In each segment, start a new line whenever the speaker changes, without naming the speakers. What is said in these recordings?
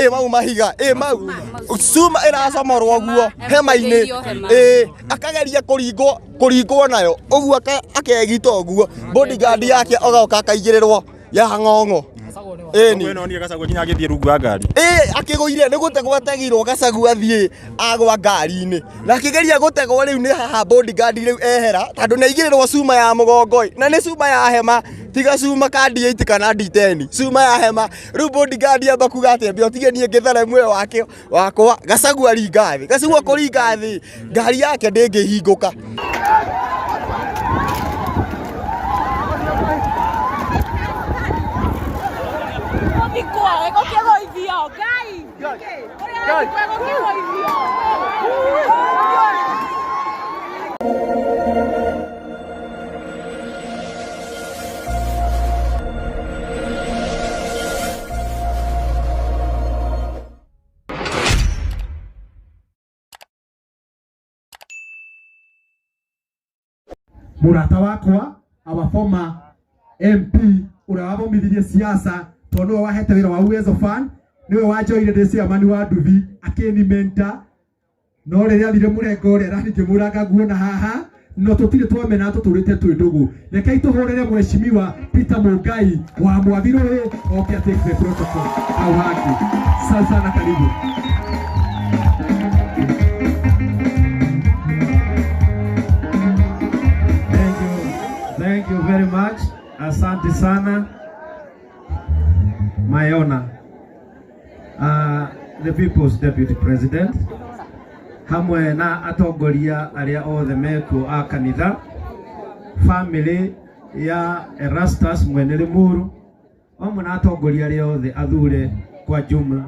Ĩ mau mahiga, ĩ mau cuma ĩracomorwo guo hema-inĩ. Ĩ akageria kũringwo kũringwo nayo ũguo, akegita ũguo, bodyguard yake ogoka akaigĩrĩrwo ya ng'ong'o. Ĩni.
Ĩno nĩ Gachagua nginya agĩthiĩ rungu wa ngari.
Ĩ akĩgũire nĩ gũtegwo ategirwo Gachagua athiĩ agwa ngari-inĩ, na akĩgeria gũtegwo rĩu nĩ haha bodyguard rĩu ehera, tondũ nĩ aigĩrĩrwo cuma ya mũgongo ĩ, na nĩ cuma ya hema, tiga cuma ka D8 kana D10, cuma ya hema. Rĩu bodyguard amba kuga atĩ ambe ũtige niĩ ngĩthare muoyo wake wakwa. Gachagua ringa thĩ, Gachagua kũringa thĩ, ngari yake ndĩngĩhingũka.
Gũthikwo, gũkĩgũithio Ngai ũrĩa arathikwo gũkĩgũithio.
Mũrata wakwa, our former MP ũrĩa wathomithirie siasa, tondũ nĩwe wahete wĩra wa Uwezo Fund, nĩwe wanjoire ndĩ chairman wa nduthi akĩni mentor, no rĩrĩa athire mũrengo ũrĩa rani ngĩmũranga nguona haha, no tũtirĩ twamena, tũtũrĩte twĩ ndũgũ. Rekei tũhũrĩre Mheshimiwa Peter Mũngai wa Mwathirũhĩ oke take the protocol hau hangĩ. Asante sana, karibu.
Thank you. Thank you very much. Asante sana. My honor. The People's Deputy President hamwe na atongoria arĩa othe mekuo a kanitha, family ya Erastus Mwene Limuru, hamwe na atongoria arĩa othe athure kwa jumla,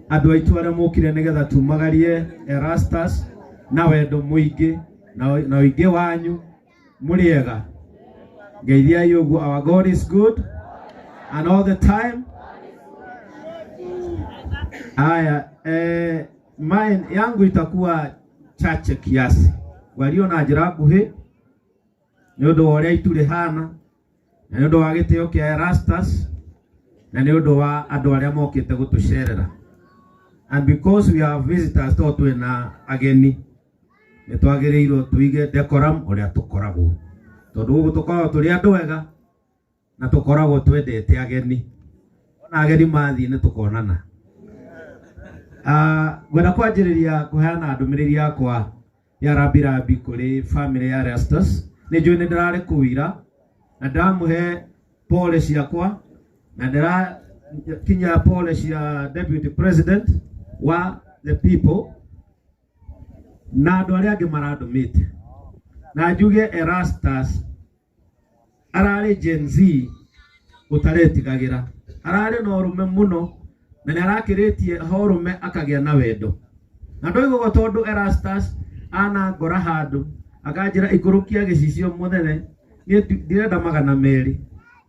andũ aitũ arĩa mokire nĩgetha tumagarie Erastus na wendo mũingĩ na ũingĩ wanyu, mũrĩega? Ngeithiai ũguo. Our God is good and all the time. Haya, mine yangu itakuwa chache kiasi, walio na njĩra nguhĩ nĩ ũndũ wa ũrĩa itu rĩhana, na nĩ ũndũ wa gĩtĩo kĩa Erastus, na nĩ ũndũ wa andũ arĩa mokĩte gũtũcerera, and because we have visitors, to twĩna ageni, nĩ twagĩrĩirwo tuige decorum ũrĩa tũkoragwo, tondũ gũkũ tũkoragwo tũrĩ andũ ega na tũkoragwo twendete ageni. Ona ageni mathiĩ nĩ tũkonana. Ngwenda kwanjĩrĩria kũheana ndũmĩrĩri yakwa ya rambirambi kũrĩ family ya Erastus. Nĩ njũĩ nĩ ndĩrarĩ kũu ira na ndĩramũhe pole ciakwa na ndĩrakinya pole cia deputy president wa the people na andũ arĩa angĩ marandũmĩte, na njuge Erastus ararĩ Gen Z ũtaretigagĩra, ararĩ na ũrũme mũno na nĩ arakĩrĩtie ho ũrũme akagĩa na wendo. Na ndoiga ũguo tondũ Erastus anangora handũ akanjĩra ikũrũkia gĩcicio mũnene, niĩ ndirenda 200,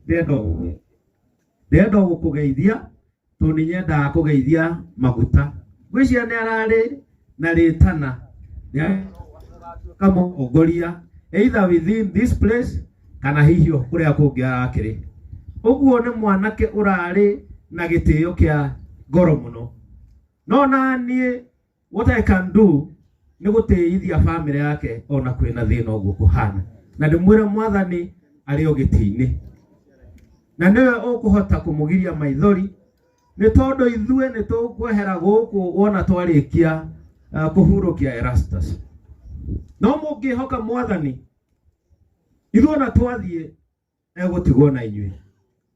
ndĩrenda o ndĩrenda o gũkũgeithia tondũ nĩ nyendaga kũgeithia maguta. Ngwĩciria nĩ ararĩ na rĩtana nĩ mũtongoria either within this place kana hihi o kũrĩa kũngĩ arakĩrĩ. Ũguo nĩ mwanake ũrarĩ na gĩtĩo kĩa ngoro mũno, no na niĩ what I can do nĩ gũtĩithia family yake ona kwĩna thĩna ũguo kũhana, na ndĩmwĩre Mwathani arĩ o gĩtĩ-inĩ na nĩwe ũkũhota kũmũgiria maithori, nĩ tondũ ithuĩ nĩ tũkwehera gũkũ wona twarĩkia kũhurũkia Erastus. No mũngĩhoka Mwathani, ithuĩ ona twathiĩ egũtigwo na inyuĩ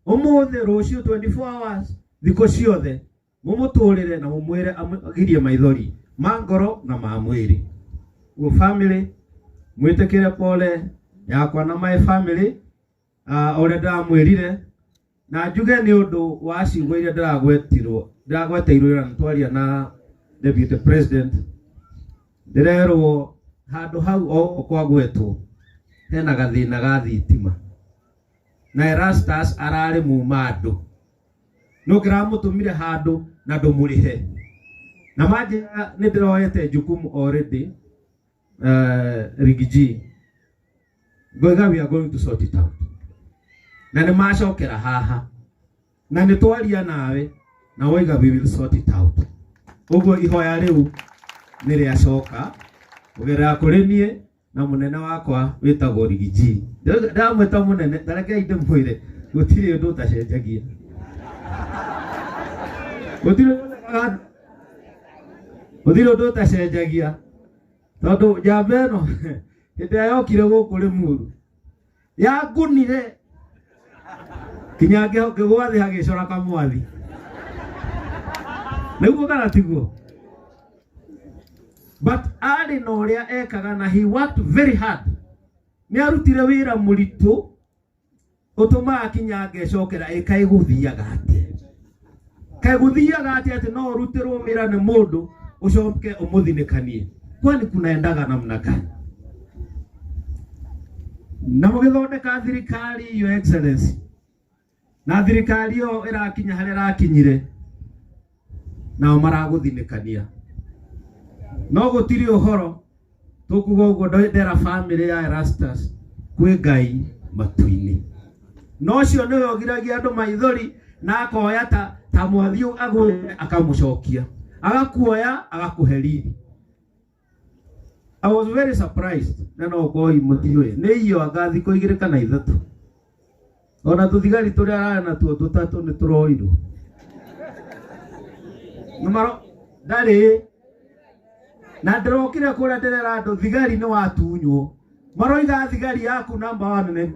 ũmũthĩ, rũciũ, 24 hours, thikũ ciothe mũmũtũrĩre na mũmwĩre agirie maithori ma ngoro na ma mwĩrĩ. Guo family, mwĩtĩkĩre pole yakwa na my family, ũrĩa ndĩramwĩrire, na njuge nĩ ũndũ wa ciugo iria ndĩragwetirwo ndĩragweteirwo ira twaria na deputy president, ndĩrerwo handũ hau o kwagwetwo hena gathĩna ga thitima na Erastus ararĩ muma andũ no kĩramũtũmire handũ na ndũmũrĩhe, na manjĩra nĩ ndĩroete jukumu already. Rigiji ngoiga we are going to sort it out, na nĩ macokera haha na nĩ twaria nawe. Na woiga we will sort it out. Ũguo ihoya rĩu nĩ rĩacoka kũgerera kũrĩ niĩ na mũnene wakwa wĩtagwo Rigiji. Ndamwĩta mũnene, tarekei ndĩmwĩre gũtirĩ ũndũ ũtacenjagia. Gũtirĩ ũndũ ũtacenjagia tondũ njamba ĩno hĩndĩ ĩrĩa yokire gũkũ Limuru yangunire kinya ngĩgwa thĩ hagĩcora kamwathi. Nĩguo kana tiguo? But arĩ na ũrĩa ekaga na he worked very hard. Nĩ arutire wĩra mũritũ ũtũmaga kinya ngecokera ĩ kaĩ gũthiaga atĩa, kaĩ gũthiaga atĩa atĩ no ũrutĩrwo wĩra nĩ mũndũ ũcoke ũmũthinĩkanie, kwani kunaendaga namna gani? Na mũgĩthondeka thirikari, Your Excellency, na thirikari ĩyo ĩrakinya harĩa ĩrakinyire, nao maragũthinĩkania, no gũtirĩ ũhoro tũkuga ũguo ndera family ya Erastus kwĩ Ngai matu-inĩ. No ũcio nĩwe ũgiragia andũ maithori na akoya ta mwathi agwĩte akamũcokia, agakuoya agakũhe riri. I was very surprised na no ũkorwo mũtiũĩ nĩ iyo anga thikũ igĩrĩ kana ithatũ, ona tũthigari tũrĩa ararĩ natuo tũtatũ nĩ tũroirwo. Nĩmaro ndarĩ na ndĩrokire kũrĩa ndĩrera andũ thigari nĩ watunywo, maroiga thigari yaku namba 1 nĩ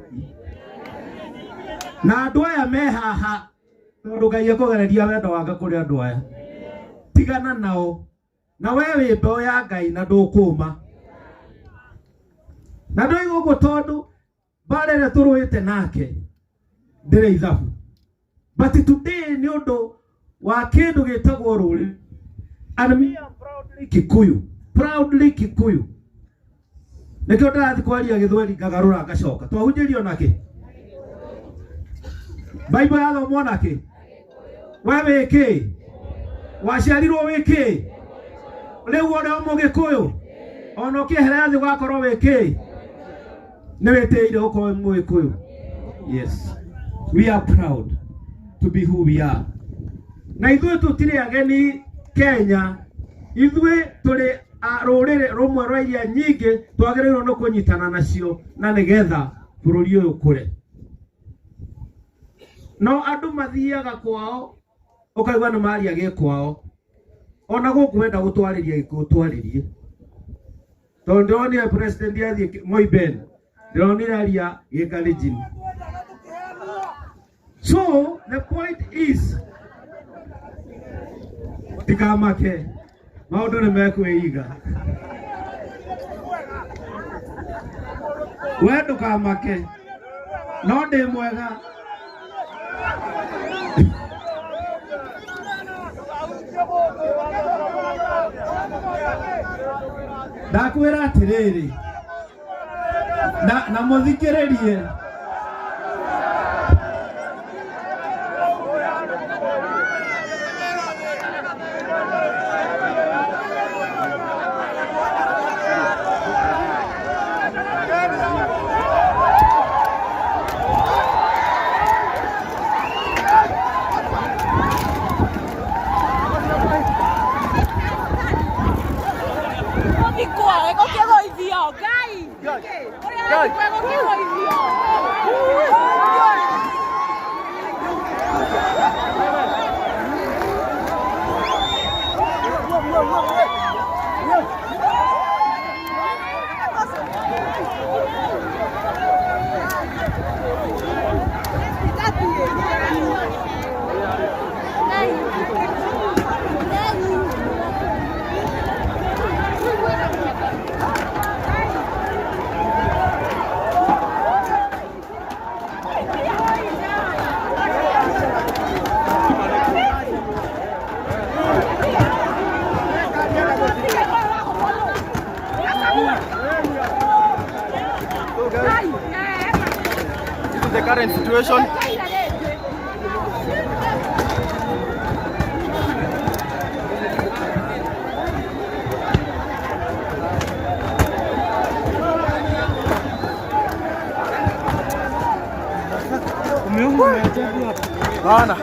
na andũ aya me haha tondũ Ngai ekũgereria wendo wake kũrĩ andũ aya, tigana nao na we wĩ mbeũ ya Ngai na ndũkũma. Na ndoiga ũguo tondũ mbara ĩrĩa tũrũĩte nake ndĩrĩ ithabu, but today nĩ ũndũ wa kĩndũ gĩtagwo rũrĩrĩ, and me am proudly Kikuyu, proudly Kikuyu. Nĩkĩo ndĩrathiĩ kwaria gĩthweri ngagarũra ngacoka. Twahunjĩrio nakĩ? Bible yathomwo nakĩ? We wĩ kĩ? Waciarirwo wĩ kĩ? Rĩu ona mũgĩkũyũ ona ũkĩehera thĩ ũgakorwo wĩ kĩ? Nĩ wĩtĩire gũkorwo wĩ mũgĩkũyũ. Yes, we are proud to be who we are. Na ithuĩ tũtirĩ ageni Kenya, ithuĩ tũrĩ a rũrĩrĩ rũmwe rwa iria nyingĩ twagĩrĩirwo nĩ kũnyitana nacio na nĩgetha bũrũri ũyũ ũkũre. No andũ mathiaga kwao ũkaigua nĩ maria gĩ kwao, ona gũkũ wenda gũtwarĩria gĩkũyũ twarĩrie, tondũ ndĩronire president athiĩ Moi Ben, ndĩronire aria gĩkalenjin. So the point is, tikamake maũndũ nĩ mekwĩiga. We ndũkamake, no ndĩ mwega. Ndakwĩra atĩrĩrĩ, na mũthikĩrĩrie.
Gũthikwo gũkĩgũithio Ngai ũrĩa athikwo gũkĩgũithio.
This is the current situation. Bana.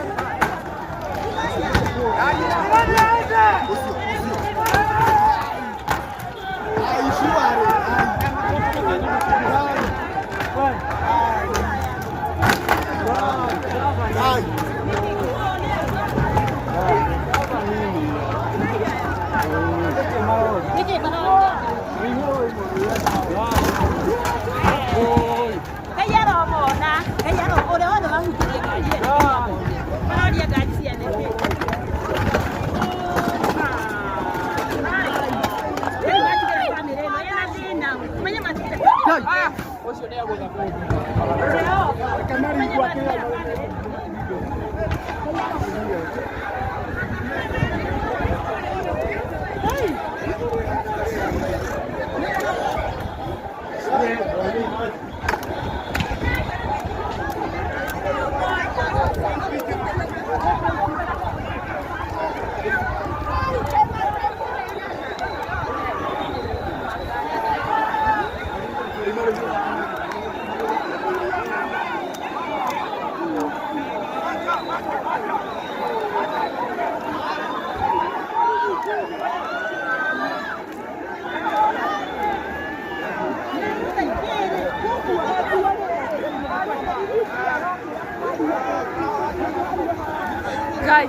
Ngai.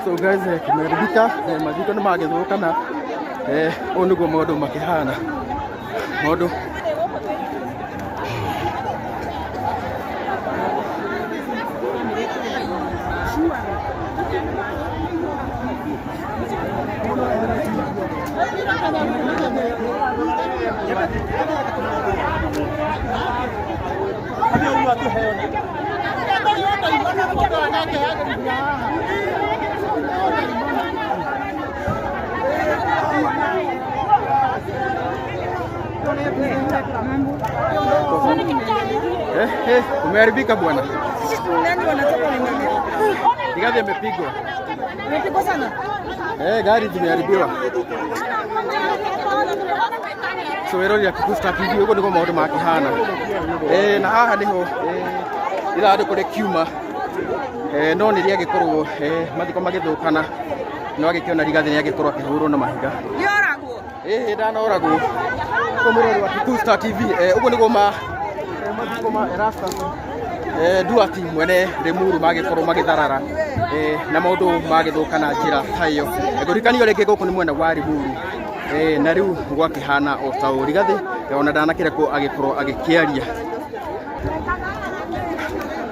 So guys, kimeharibika, mathiko nĩ magĩthũkana, ũũ nĩguo maũndũ makĩhana. Maũndũ umeharibika bwana.
Nani wanatoka wengine?
Gari imepigwa.
Imepigwa sana.
Gari zimeharibiwa. So wero ya Kikuyu Star TV uguo niguo maundu makihana. Na haha niho ithandũkũ rĩkiuma, no nĩ rĩagĩkorwo mathiko magĩthũkana, no agĩkĩona Rigathi nĩ agĩkorwo akĩhũrwo na mahiga.
Nĩoragwo.
Ndanoragwo. Ũguo mũrori wa Kikuyu Star TV, ũguo nĩguo mathiko ma Erastus Nduati mwene Limuru magĩkorwo magĩtharara, na maũndũ magĩthũka na njĩra ta ĩyo. Ngũrikanio rĩngĩ gũkũ nĩ mwena wa Limuru, na rĩu gwakĩhana o ta ũũ. Rigathi ona ndanakĩrekwo agĩkorwo agĩkĩaria.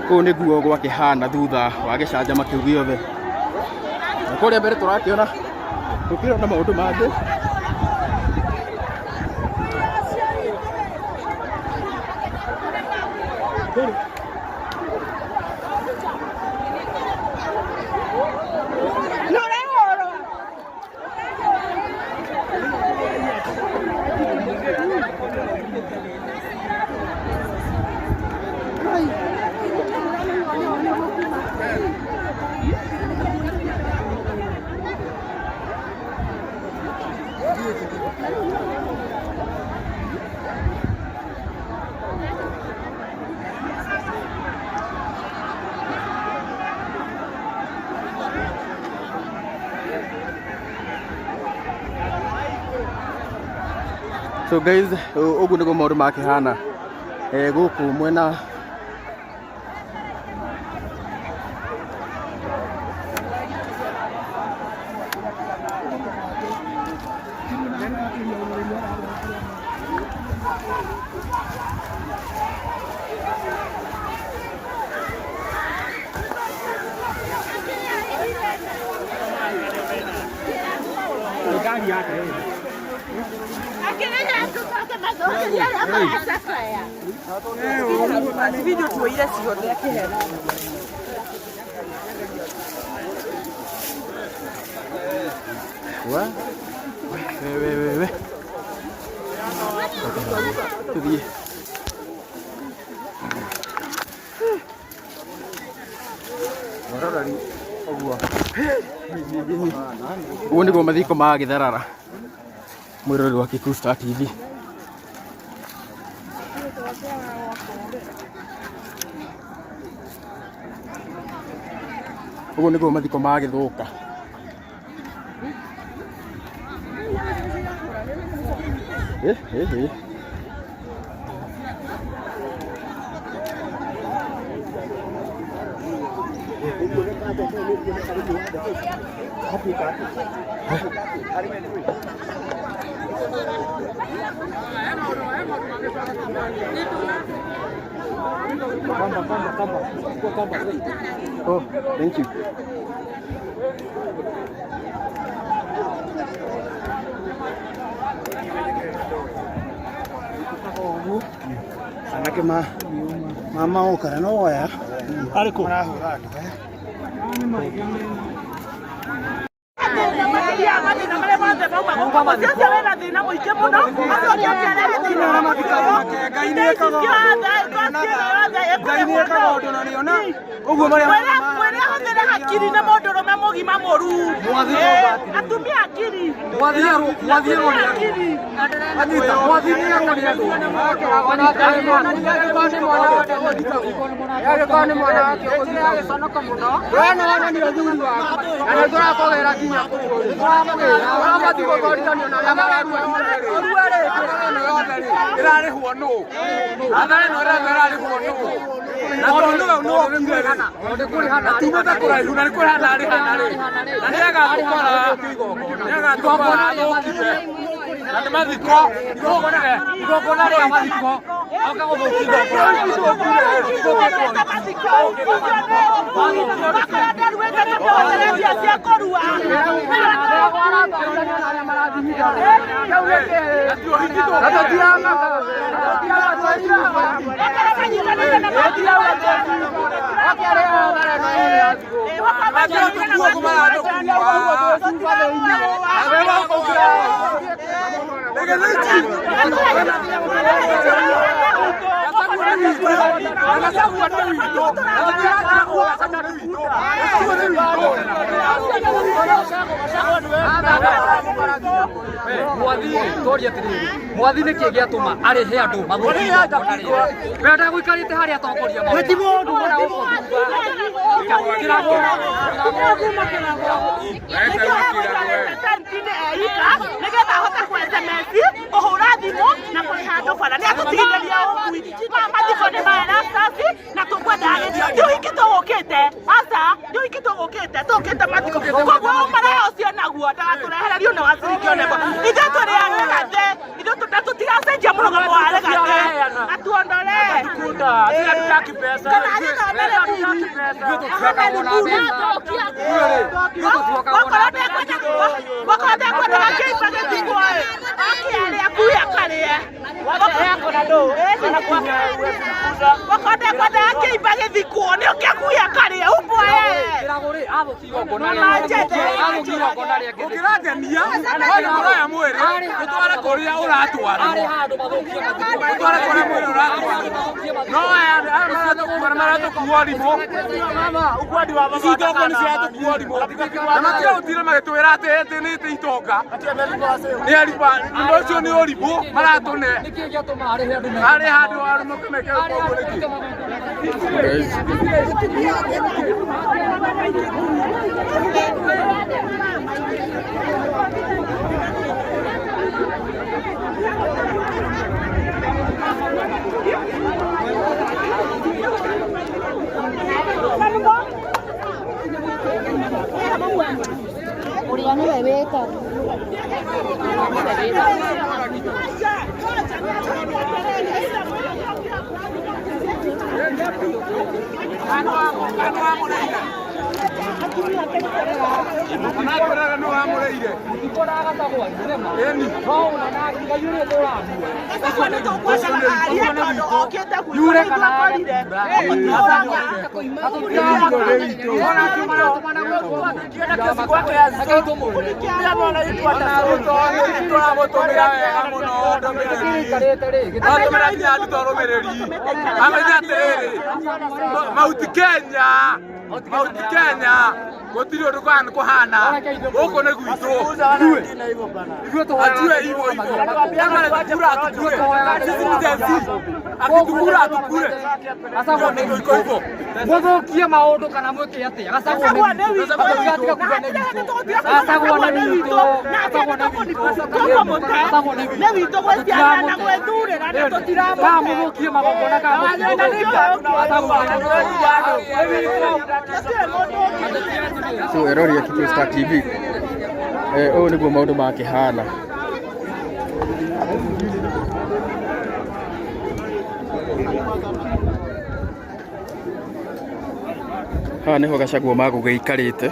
Kũu nĩguo gwakĩhana thutha wa gĩcanjama kĩu gĩothe. Na kũrĩa mbere tũrakĩona tũkĩona maũndũ mangĩ. So guys, ũguo nĩguo maũndũ makĩhana gũkũ mwena
Video tuoire ciothe akĩhera.
Wa? We. Tũthiĩ. Ũguo. Ũguo nĩguo mathiko magĩtharara. Mwĩroreri wa Kikuyu Star TV. Ũguo nĩguo mathiko magĩthũka. Eh, eh, eh. Oh, thank you.
Anake ma mama okara no woya ariko marahura andũ aya.
Mathĩna marĩa mothe mauma gũkũ mũciĩ ũcio wĩna thĩna mũingĩ mũno acoke akĩrehe thĩna wa mwĩrĩ ahũthĩre hakiri nĩ mũndũrũme mũgima mũru atumia akiri akiri.
Ĩrarĩhwo nũ athare no ĩrarĩhwo nũ na tondũ nĩwe nĩwokire rĩ na tumĩte kũraihu na nĩ kũrĩhana arĩhana rĩ na nĩagatũkora nĩagatũkora athũkire na nĩ mathiko thũkire igongona rĩa mathiko oka gũthũkia
Mwathi toria atiriri mwathi nä kä gä atå arä he andå mathå we ndagåikarä harä atongoria
Nĩgetha ahote kũ SMS kũhũra thimũ na kũrĩha andũ bara nĩ atũtigithĩria ũkui maya mathiko nĩ ma Erastus na tũkwendaga gĩtĩo ti ũhiki tũgũkĩte aca ti ũhiki tũgũkĩte tũkĩte mathiko koguo ũmaraya ũcio naguo ndagatũrehererio na waciringi onebo ithuĩ tũrĩ a Rĩgathe ithuĩ na tũtigacenjia mũrũgamo wa Rĩgathe atuondolee kana agĩthomere wakorwo ndekwendaga kĩimba gĩthikwo ĩ oke arĩe akue akarĩe wakorwo ndekwendaga kĩimba gĩthikwo nĩ ũke akue akarĩe umbwa
Ũngĩrangenia wena ũroya mwĩrĩ ũtware kũrĩa ũratwarwo ũtware kũrĩa mwĩrĩ ũratwarwo no aya maratũkua na maratũkua ũrimũ ici itongo nĩ ciratũkua ũrimũ na matirahutire magĩtwĩra atĩ atĩ nĩ atĩ itonga nĩ ariba ũcio nĩ ũrimũ maratũne arĩ handũ arũme kĩmeke ũguo nĩkĩ.
Ũrĩa nĩwe wĩtagwo
Anatwĩraga nĩ wamũrĩire ĩni
Gacagua nĩ tũkwendaga arie tondũ okĩte gwitũ nĩ twakorire
tũramũtũmĩra wega mũno ndũmĩrĩri tũratũmĩra nginya andũ rũmĩrĩri amenye atĩrĩrĩ Mount Kenya Mount Kenya gũtirĩ ũndũ kũhana gũkũ nĩ gwitũ atue hivyo hivyo kama anakura atukue sisi ni Gen Z Akitukura atukure.
Gachagua nĩ witũ. Mũthũkie maũndũ kana mwĩke atĩa? Gachagua nĩ witũ. Gachagua nĩ witũ. Gachagua nĩ witũ.
Nĩ witũ gwĩciana na gwĩthurĩra na tũtiramũte.
Kana mũthũkie magongona kana Gachagua nĩ witũ.
So erori ya Kikuyu Star TV, ũyũ nĩguo maũndũ makĩhana. Haha nĩho Gachagua magũgĩikarĩte,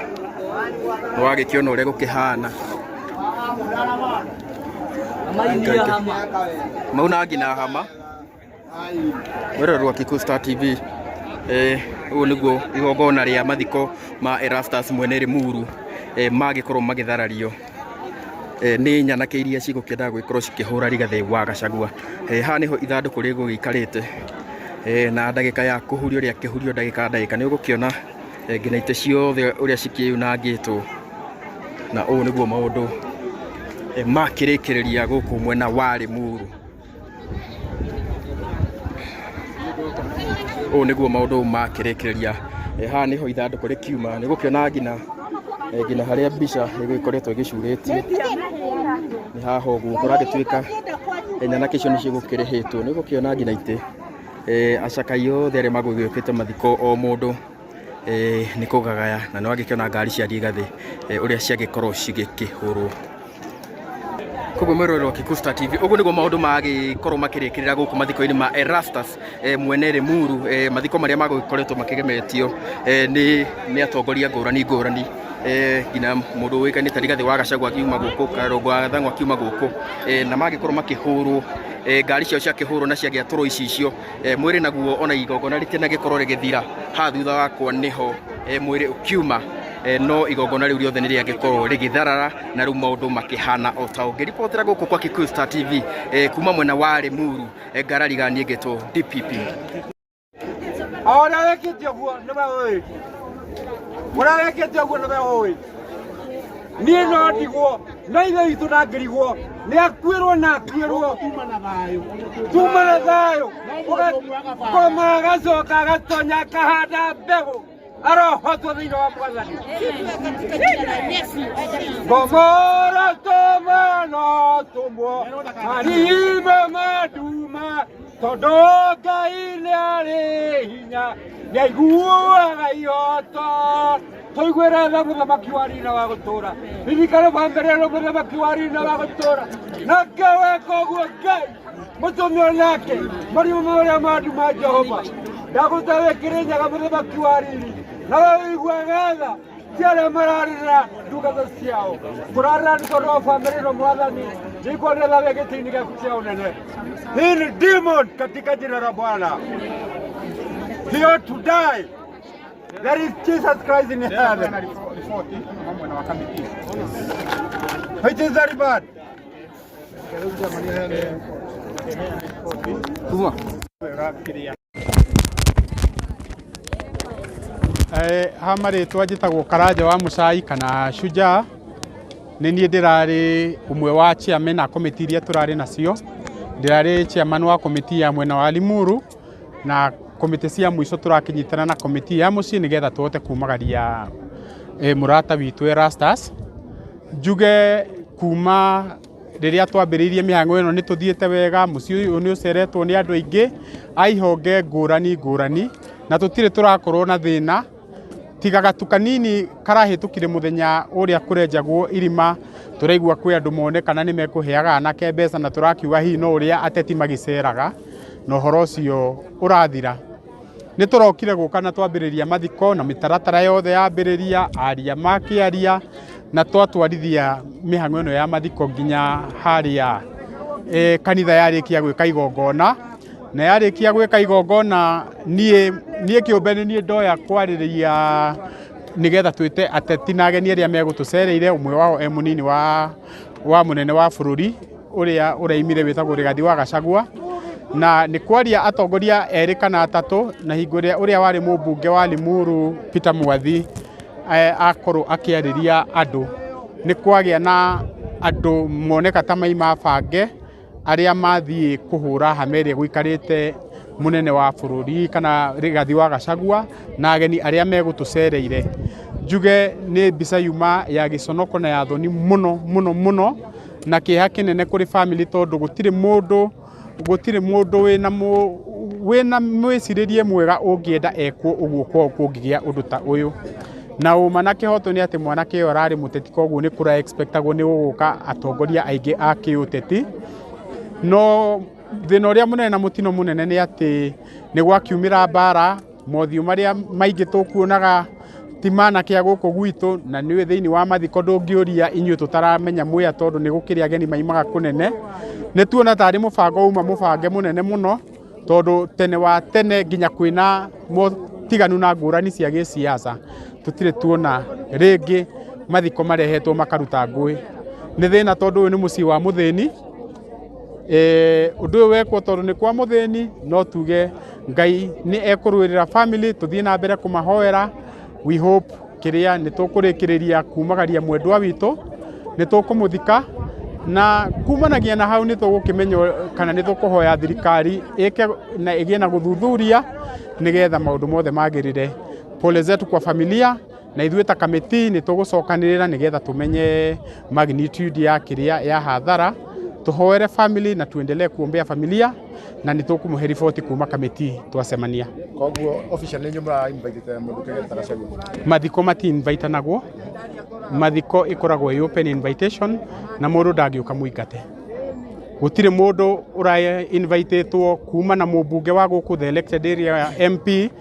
nĩwagĩkĩona ũrĩa gũkĩhana. Mauna nginya hama. Mwĩroreri wa Kikuyu Star TV, ũyũ nĩguo igongona rĩa mathiko ma Erastus Mwene Limuru magĩkorwo magĩtharario nĩ nyanake iria cigũkĩendaga gũgĩkorwo cikĩhũra Rigathĩ wa Gachagua. Haha nĩho ithandũkũ rĩgũgĩikarĩte, na ndagĩka ya kũhurio rĩa kĩhurio ndagĩka ndagĩka nĩ ũgũkĩona nginya itĩ ciothe ũrĩa cikĩunangĩtwo, na ũũ nĩguo maũndũ makĩrĩkĩrĩria gũkũ mwena wa Limuru. Ũũ nĩguo maũndũ makĩrĩkĩrĩria. Haha nĩho ithandũkũ rĩkiuma, nĩ ũgũkĩona nginya nginya harĩa mbica ĩgĩkoretwo ĩgĩcurĩtio nĩ haha ũguo kũragĩtuĩka nyanake icio nĩ cigũkĩrĩhĩtwo. Nĩ ũgũkĩona nginya itĩ acakai othe arĩa magũgĩũkĩte mathiko o mũndũ nĩ kũgagaya, na nĩ wagĩkĩona ngari cia Rigathĩ ũrĩa ciagĩkorwo cigĩkĩhũrwo. Koguo mwĩroreri wa Kikuyu Star TV, ũguo nĩguo maũndũ magĩkorwo makĩrĩkĩrĩra gũkũ mathiko-inĩ ma Erastus Mwene Limuru, mathiko marĩa magũgĩkoretwo makĩgemetio nĩ atongoria ngũrani ngũrani, nginya mũndũ ũĩkaine ta Rigathĩ wa Gachagua akiuma gũkũ, Karũngũ wa Gathang'wa akiuma gũkũ, na magĩkorwo makĩhũrwo, ngari ciao ciakĩhũrwo na ciagĩatũrwo icicio, mwĩrĩ naguo ona igongona rĩtinagĩkorwo rĩgĩthira. Haha thutha wakwa nĩho mwĩrĩ ũkiuma, no igongona rĩu rĩothe nĩ rĩagĩkorwo rĩgĩtharara na rĩu maũndũ makĩhana o ta ũngĩ. Ribotera gũkũ kwa Kikuyu Star TV kuma mwena wa Limuru, ngarariga niĩ ngĩtwo DPP.
Ũrĩa wĩkĩte ũguo nĩwe ũĩ. Ũrĩa wĩkĩte ũguo nĩwe ũĩ. Niĩ no ndigwo, no ithe witũ ndangĩrigwo, nĩ akuĩrwo na akuĩrwo. Tuma na thayũ. Koma agacoka agatonya akahanda mbegũ. Arohotwo thĩinĩ wa Mwathani. Ngomora tũma no tũmwo, marima manduma, tondũ Ngai nĩ arĩ hinya, nĩ aiguaga ihoto. Tũiguĩre tha mũthamaki wa rina wa gũtũũra, ririkana bamĩrĩ ĩno mũthamaki wa rina wa gũtũũra, nake weka ũguo Ngai mũtũmio nake marima marĩa manduma Jehova ndagũta wĩkĩre nyaga mũthamaki wa riri, nawe ũiguaga tha ti arĩa mararĩrĩra ndungata ciao, kũrarĩra nĩ tondũ wa bamĩrĩ ĩno Mwathani, nĩikuonera tha wĩ gĩtĩ-inĩ gĩaku kĩa ũnene. Hii ni demon katika jina la Bwana. He ought to die. There is Jesus Christ in heaven. Which is very bad.
Kuma.
Ha marĩtwa njĩtagwo Karanja wa Mũcai kana Shujaa. Nĩ niĩ ndĩrarĩ ũmwe wa chairman a komiti iria tũrarĩ nacio. Ndĩrarĩ chairman wa komiti ya mwena wa Limuru na komiti cia mũico tũrakĩnyitana na komiti ya mũciĩ nĩgetha tũhote kumagaria mũrata witũ Erastus. Njuge kuma rĩrĩa twambĩrĩirie mĩhang'o ĩno nĩ tũthiĩte wega, mũciĩ ũyũ nĩ ũceretwo nĩ andũ aingĩ a ihonge ngũrani ngũrani, na tũtirĩ tũrakorwo na thĩna tiga gatu kanini karahĩtũkire mũthenya ũrĩa kũrenjagwo irima, tũraigua kwĩ andũ monekana nĩ mekũheaga anake mbeca na tũrakiuga hihi no ũrĩa ateti magĩceraga na ũhoro ũcio ũrathira. Nĩ tũrokire gũka na twambĩrĩria mathiko na mĩtaratara yothe yambĩrĩria, aria makĩaria na twatwarithia mĩhang'o ĩno ya mathiko nginya harĩa kanitha yarĩkia gwĩka igongona, na yarĩkia gwĩka igongona niĩ kĩũmbe nĩ niĩ ndoya kwarĩrĩria nĩgetha twĩte ateti na ageni arĩa megũtũcereire, ũmwe wao e mũnini wa mũnene wa bũrũri ũrĩa ũraimire wĩtagwo Rigathi wa Gachagua, na nĩ kwaria atongoria erĩ kana atatũ, na hingo ĩrĩa ũrĩa warĩ mũmbunge wa Limuru Peter Mwathi akorwo akĩarĩria andũ, nĩ kwagĩa na andũ moneka ta maima bange arĩa mathiĩ kũhũra hama ĩrĩa gũikarĩte Munene wa bũrũri kana Rigathi wa Gachagua na ageni arĩa megũtũcereire. Njuge nĩ mbica yuma ya gĩconoko na ya thoni mũno mũno mũno, na kĩeha kĩnene kũrĩ family, tondũ gũtirĩ mũndũ wĩna mwĩcirĩrie mwega ũngĩenda ekwo ũguo kwao kũngĩgĩa ũndũ ta ũyũ. Na ũma na kĩhoto nĩ atĩ mwanake ũyũ ararĩ mũteti, koguo nĩ kũra expectagwo nĩ gũgũka atongoria aingĩ a kĩũteti. No thĩna ũrĩa mũnene na mũtino mũnene nĩ atĩ nĩ gwakiumĩra mbara, mothiũ marĩa maingĩ tũkuonaga ti manake a gũkũ gwitũ, na nĩũĩ thĩinĩ wa mathiko ndũngĩũria inyuĩ tũtaramenya mwĩa, tondũ nĩ gũkĩrĩ ageni maimaga kũnene. Nĩ tuona tarĩ mũbango uma mũbange mũnene mũno, tondũ tene wa tene nginya kwĩna motiganu na ngũrani cia gĩsiasa, tũtirĩ tuona rĩngĩ mathiko marehetwo makaruta ngũĩ. Nĩ thĩna, tondũ ũyũ nĩ mũciĩ wa mũthĩni. Ũndũ ũyũ wekwo tondũ nĩ kwa mũthĩni, no tuge Ngai nĩ ekũrũĩrĩra family, tũthiĩ na mbere kũmahoera. We hope kĩrĩa nĩ tũkũrĩkĩrĩria kumagaria mwendwa witũ, nĩ tũkũmũthika, na kumanagia na hau nĩ tũgũkĩmenya kana nĩ tũkũhoya thirikari ĩke na ĩgĩe na gũthuthuria nĩgetha maũndũ mothe magĩrĩre. Pole zetu kwa familia, na ithuĩ ta kamĩtĩ nĩ tũgũcokanĩrĩra nĩgetha tũmenye magnitude ya kĩrĩa ya hathara, tũhoere family na tuendelee kuombea familia, na nĩ tũkũmũhe riboti kuma kamĩtĩ twacemania.
Koguo officially nĩ inyuĩ mũra invite mũndũ kĩgeta Gachagua?
Mathiko mati invitanagwo, mathiko ĩkoragwo ĩ open invitation, na mũndũ ndangĩũka mũingate. Gũtirĩ mũndũ ũra invitĩtwo kuma na mũmbunge wa gũkũ, the elected area MP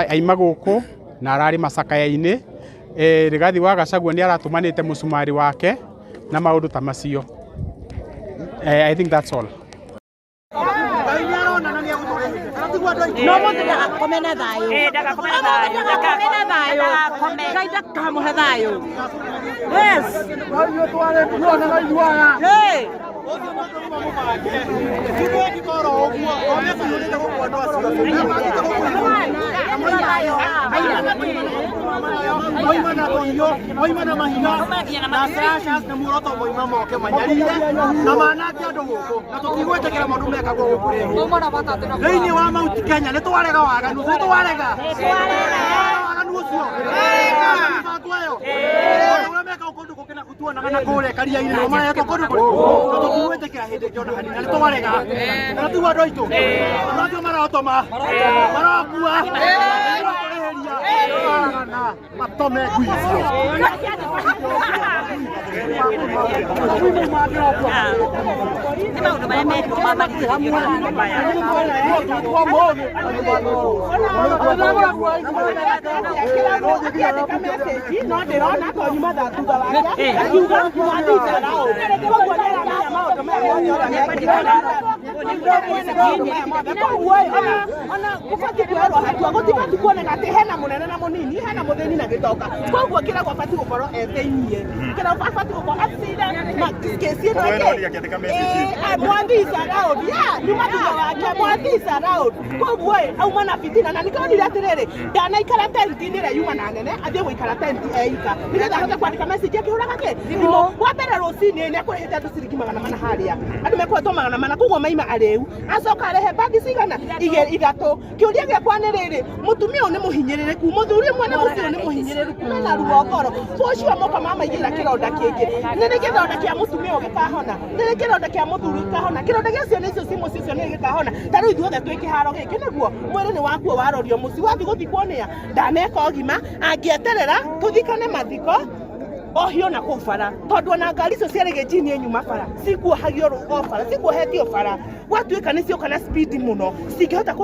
aima gũkũ na ararĩ macakaya-inĩ. Rigathi wa Gachagua nĩ aratũmanĩte mũcumari wake na maũndũ ta macio. I think that's all.
No mũndũ ndagakome na thayũ.
Eh, ndagakome na thayũ.
Ndagakome na thayũ.
Ndagakome.
Ngai ndakamũhe thayũ. Yes. Hey.
Moima na tũhiũ, moima na mahiga na slashers, na muoroto moima moke manyarire na manange andũ gũkũ, na tũtigwĩtĩkĩra maũndũ mekagwo gũkũ rĩngĩ thĩinĩ wa Mount Kenya. Nĩ twarega waganu, nĩ twarega waganu ũcio, mĩbango ĩyo, ũndũ ũrĩa mekagwo kũndũ kũngĩ na tuonaga na kũrĩa karia-inĩ nĩo marekwo kũndũ kũrĩkũ, na tũtigwĩtĩkĩra hĩndĩ ĩngĩ ona hanini, na nĩ twarega. Na tiguo andũ aitũ, andũ acio marotoma marokua marotũrĩhĩria matome ngui icio.
Nĩ maũndũ marĩa mekwo ma mathikĩrĩrio na maya.
Akĩandĩka message no ndĩrona to nyuma thaa thutha wake akiuga mwathi around, koguo nĩaramenya maũndũ maya mothe ũrĩa mekĩkaga. Maũndũ maya mothe, koguo ĩ, ona gũbatiĩ kuoerwo hatua, gũtibatiĩ kuoneka atĩ hena mũnene na mũnini, hena mũthĩni na gĩtonga. Koguo kĩragwo abatiĩ gũkorwo e thĩiniĩ, kĩragwo abatiĩ gũkorwo acire kesi ĩno.
Koguo
ĩngĩ.
nĩ akĩandĩka message.
Mwathi is around, yeah, nyuma thutha wake mwathi is around. Koguo ĩ, auma na fitina, na nĩkĩonire atĩrĩrĩ, ndanaikara tenti-inĩ ĩrĩa yuma na nene, athiĩ gũikara tenti eika nĩgetha ahote kwandĩka message akĩhũraga kĩ thimũ. Wa mbere rũcinĩ nĩ akũrĩhĩte andũ ciringi 400 harĩa, andũ mekũhetwo 400, koguo maima arĩu, acoka arehe bagi cigana igĩrĩ ithatũ. Kĩũria gĩakwa nĩ rĩrĩ, mũtumia ũyũ nĩ mũhinyĩrĩrĩku, mũthuri mwene mũciĩ ũyũ nĩ mũhinyĩrĩrĩku, mena ruo ngoro ũcio, moka mamaigĩra kĩronda kĩngĩ. Nĩ rĩ kĩronda kĩa mũtumia ũyũ gĩkahona? Nĩ rĩ kĩronda kĩa mũthuri gĩkahona? Kĩronda gĩa ciana icio ci mũciĩ ũcio nĩ gĩkahona? Ta rĩu ithuothe twĩ kĩharo gĩkĩ, nĩguo mwĩrĩ nĩ wakuo warorio mũciĩ wathiĩ gũthikwo nĩa ndaneka ũgima, angĩeterera tũthikane mathiko ohio na kũu bara, tondũ ona ngari icio cia rĩgĩnjini nyuma bara cikuohagio o bara, cikuohetio bara, gwatuĩka nĩ cioka na speed mũno citingĩhota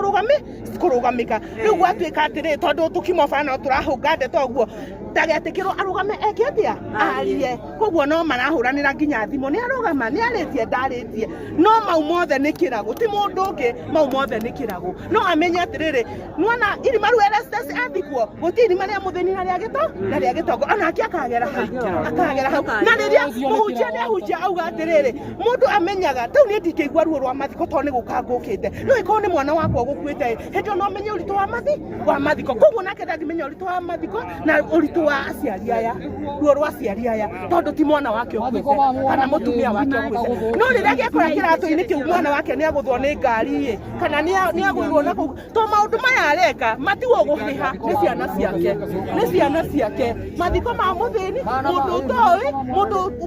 kũrũgamĩka. Rĩu gwatuĩka atĩrĩ, tondũ tũkima bara no tũrahũnga ndeto ũguo, ndagetĩkĩrwo arũgame eke atĩa arie. Koguo no marahũranĩra nginya thimũ, nĩ arũgama, nĩ arĩtie, ndarĩtie, no mau mothe nĩ kĩrago, ti mũndũ ũngĩ, mau mothe nĩ kĩrago. No amenye atĩrĩrĩ, nĩwona irima rĩu Erastus athikwo, gũtirĩ irima rĩa mũthĩni na rĩa gĩto na rĩa gĩtongo, onake akagera hau, akagera hau. Na rĩrĩa mũhunjia nĩ ahunjia auga atĩrĩrĩ, mũndũ amenyaga tau niĩ ndingĩigua ruo rwa mathiko. mathiko tondũ nĩ gũka ngũkĩte. No ĩkorwo nĩ mwana wakwa ũgũkuĩte hĩndĩ ĩyo no menye ũritũ wa mathi wa mathiko. Koguo nake ndangĩmenya ũritũ wa mathiko na ũritũ wa aciari aya, ruo rwa aciari aya, tondũ ti mwana wake ũkuĩte kana mũtumia wake ũkuĩte. No rĩrĩa angĩekora kĩratũ-inĩ kĩu mwana wake nĩ agũthwo nĩ ngari ĩ, kana nĩ agũirwo na kũu, to maũndũ maya areka matiwo gũrĩha nĩ ciana ciake, nĩ ciana ciake. Mathiko ma mũthĩni, mũndũ ũtoĩ,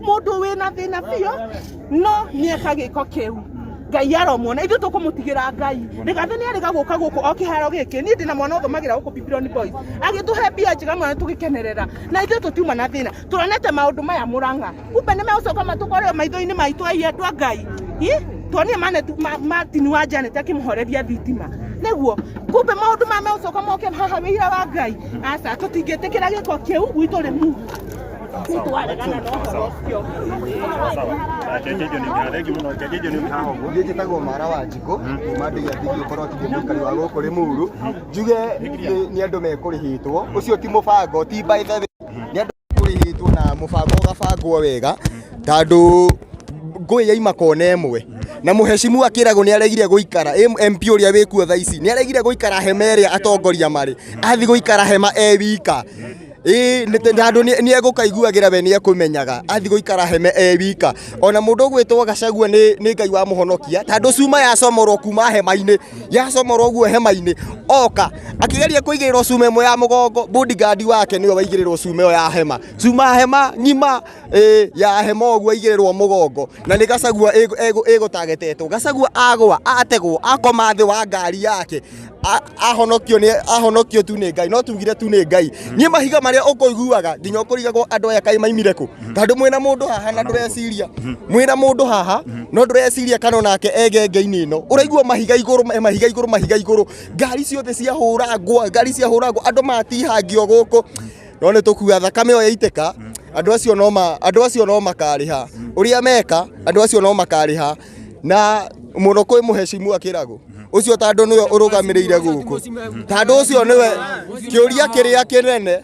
mũndũ wĩna thĩna biũ, no nĩ eka gĩko kĩu. Ngai aromwona, ithuĩ tũkũmũtigĩra Ngai. Rigathĩ nĩ arĩga gũka gũkũ o kĩharo gĩkĩ. Niĩ ndĩna mwana ũthomagĩra gũkũ Bibiloni Boys, agĩtũhe mbia njega mũno tũgĩkenerera, na ithuĩ tũtiuma na thĩna. Tuonete maũndũ maya Mũrang'a, kumbe nĩ megũcoka matũkore maitho-inĩ maitũ ai andũ a Ngai. Tuonire Martin wa Janet akĩmũhoreria thitima, nĩguo kumbe maũndũ maya megũcoka moke haha wĩira wa Ngai. Aca, tũtingĩtĩkĩra gĩko kĩu gwitũ Rĩmuru, nĩtwaregana na ũhoro ũcio.
Niĩ njĩtagwo Mara wa Njikũ kuma ndĩ Gĩathigi ũkorwo ti mũikari wa gũkũ Rĩmuru. Njuge nĩ andũ mekũrĩhĩtwo, ũcio ti mũbango, ti by the way, nĩ andũ mekũrĩhĩtwo na mũbango ũgabangwo wega, tondũ ngũĩ yaima kona ĩmwe na mũhecimu akĩragwo nĩ aregire gũikara. MP ũrĩa wĩkuo thaa ici nĩ aregire gũikara hema ĩrĩa atongoria marĩ, athi gũikara hema e wika. Ĩĩ tondũ nĩ egũkaiguagĩra, we nĩ ekũmenyaga athi gũikara hema e wika. Ona mũndũ ũgwĩtwo Gachagua nĩ Ngai wamũhonokia, tondũ cuma yacomorwo kuma hema-inĩ, yacomorwo ũguo hema-inĩ, oka akĩgeria kũigĩrĩrwo cuma ĩmwe ya mũgongo, bodyguard wake nĩwe waigĩrĩrwo cuma ĩyo ya hema, cuma ya hema ng'ima, ĩĩ ya hema ũguo aigĩrĩrwo mũgongo, na nĩ Gachagua ĩgũtagetetwo. Gachagua agwa, ategwo, akoma thĩ wa ngari yake, ahonokio nĩ ahonokio tu nĩ Ngai, no tugire tu nĩ Ngai. Niĩ mahiga marĩa ũkũiguaga nginya ũkũrigagwo andũ aya kaĩ maimire kũ, tondũ mwĩna mũndũ haha na ndũreciria mwĩna mũndũ haha, no ndũreciria kana onake egenge-inĩ ĩno. Ũraigua mahiga igũrũ, mahiga igũrũ, mahiga igũrũ, ngari ciothe ciahũrangwo, ngari ciahũrangwo, andũ matihangio gũkũ. No nĩ tũkuga thakame ĩyo yaitĩka, andũ acio no makarĩha ũrĩa meka, andũ acio no makarĩha, na mũno kwĩ mũhecimu akĩragwo ũcio, tondũ nĩwe ũrũgamĩrĩire gũkũ, tondũ ũcio nĩwe kĩũria kĩrĩa kĩnene,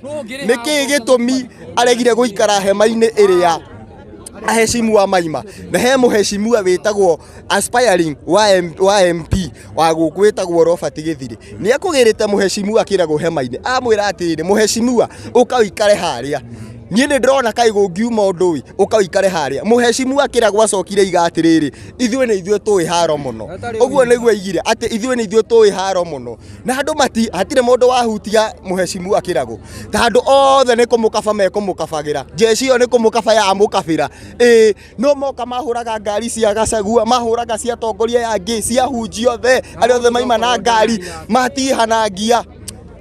nĩ kĩĩ gĩtũmi aregire gũikara hema-inĩ ĩrĩa aheshimiwa maima? Na he mũheshimiwa wĩtagwo aspiring wa MP wa gũkũ wĩtagwo Robert Gĩthirĩ, nĩ ekũgĩrĩte mũheshimiwa kĩragwo hema-inĩ, amwĩra atĩrĩrĩ, mũheshimiwa, ũka ũikare harĩa, niĩ nĩ ndĩrona kaĩ gũngiuma ũndũ ĩ, ũka ũikare harĩa. Mũheshimiwa kĩragwo acokire iga atĩrĩrĩ, ithuĩ nĩ ithuĩ tũĩ haro mũno. Ũguo nĩguo aigire atĩ ithuĩ nĩ ithuĩ tũĩ haro mũno, na andũ mati hatirĩ mũndũ wahutia mũheshimiwa kĩragũ, tondũ othe nĩ kũmũkaba mekũmũkabagĩra, jeshi ĩyo nĩ kũmũkaba yamũkabĩra. Ĩĩ, no moka mahũraga ngari cia Gachagua, mahũraga cia atongoria aya angĩ, cia hunji othe, arĩa othe maima na ngari matihanangia.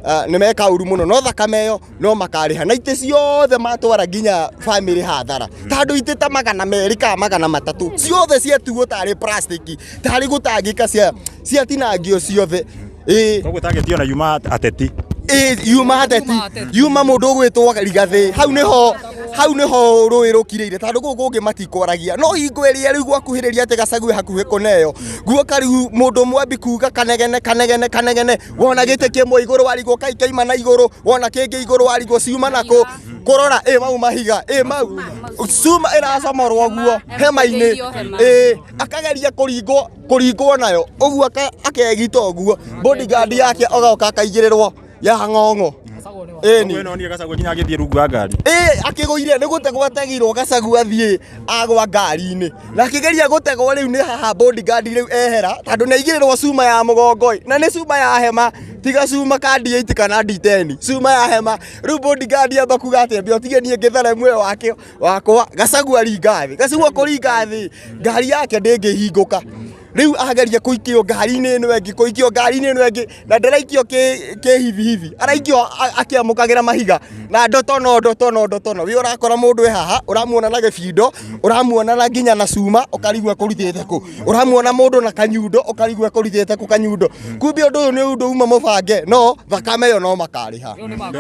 Nĩ meka ũru mũno, no thakame ĩyo no makarĩha, na itĩ ciothe matwara nginya bamĩrĩ hathara, tondũ itĩ ta 200 kana 300 ciothe ciatuo tarĩ plastic, tarĩ gũtangĩka, ciatinangio ciothe, ĩĩ.
Koguo target ona yuma ateti.
Ĩ, yuma ateti, yuma mũndũ ũgwĩtwo Rigathĩ. Hau nĩho rũĩ rũkirĩire, tondũ gũkũ kũngĩ matikwaragia, no hingo ĩrĩa rĩu gwakuhĩrĩria atĩ Gachagua hakuhĩ kũneo guoka, rĩu mũndũ mwambi kuga kanegene kanegene kanegene, wona gĩtĩ kĩmwe igũrũ warigwo kai kaima na igũrũ, wona kĩngĩ igũrũ warigwo ciuma nakũ, kũrora ĩ mau mahiga, ĩ mau cuma ĩracomorwo guo hema-inĩ, ĩ akageria kũringwo nayo ũguo, akegita ũguo, bodyguard yake ogoka akaigĩrĩrwo ya ng'ong'o, ĩni.
Koguo ĩno nĩ Gachagua nginya agĩthiĩ rungu wa ngari.
Ĩ, akĩgũire nĩ gũtegwo ategirwo, Gachagua athiĩ agwa ngari-inĩ, na akĩgeria gũtegwo rĩu nĩ haha bodyguard rĩu ehera, tondũ nĩ aigĩrĩrwo cuma ya mũgongo ĩ, na nĩ cuma ya hema, tiga cuma ka D8 kana D10, cuma ya hema. Rĩu bodyguard amba kuga atĩ ambe ũtige niĩ ngĩthere muoyo wake wakwa. Gachagua ringa thĩ, Gachagua kũringa thĩ, ngari yake ndĩngĩhingũka. Rĩu ageria kũikio ngari-inĩ ĩno ĩngĩ, kũikio ngari-inĩ ĩno ĩngĩ, na ndaraikio kĩ hivi hivi, araikio akĩamũkagĩra mahiga na ndotono ndotono ndotono. Wĩ ũrakora mũndũ e haha, ũramuona na gĩbindo, ũramuona na nginya na cuma, ũkarigwo ekũrutĩte kũ, ũramuona mũndũ na kanyundo, ũkarigwo ekũrutĩte kũ kanyundo. Kumbe ũndũ ũyũ nĩ ũndũ uma mũbange, no thakame ĩyo no makarĩha,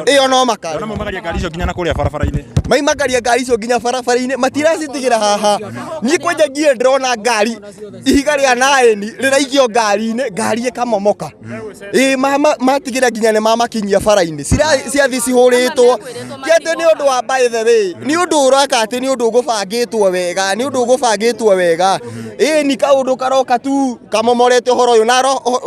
ĩyo no makarĩha.
Ndona maumagaria ngari icio nginya na kũrĩa barabara-inĩ.
Maimakaria ngari icio nginya barabara-inĩ, matiracitigĩra haha. Niĩ kwanja ngiĩ ndĩrona ngari ihiga rĩa 9 rĩraigio ngari-inĩ, ngari ĩkamomoka. Ĩ matigĩra nginya nĩ mamakinyia bara-inĩ, ciathi cihũrĩtwo. Ti atĩ nĩ ũndũ wa by the way, nĩ ũndũ ũraka atĩ nĩ ũndũ ũgũbangĩtwo wega, nĩ ũndũ ũgũbangĩtwo wega. Ĩ ni kaũndũ karoka tu kamomorete ũhoro ũyũ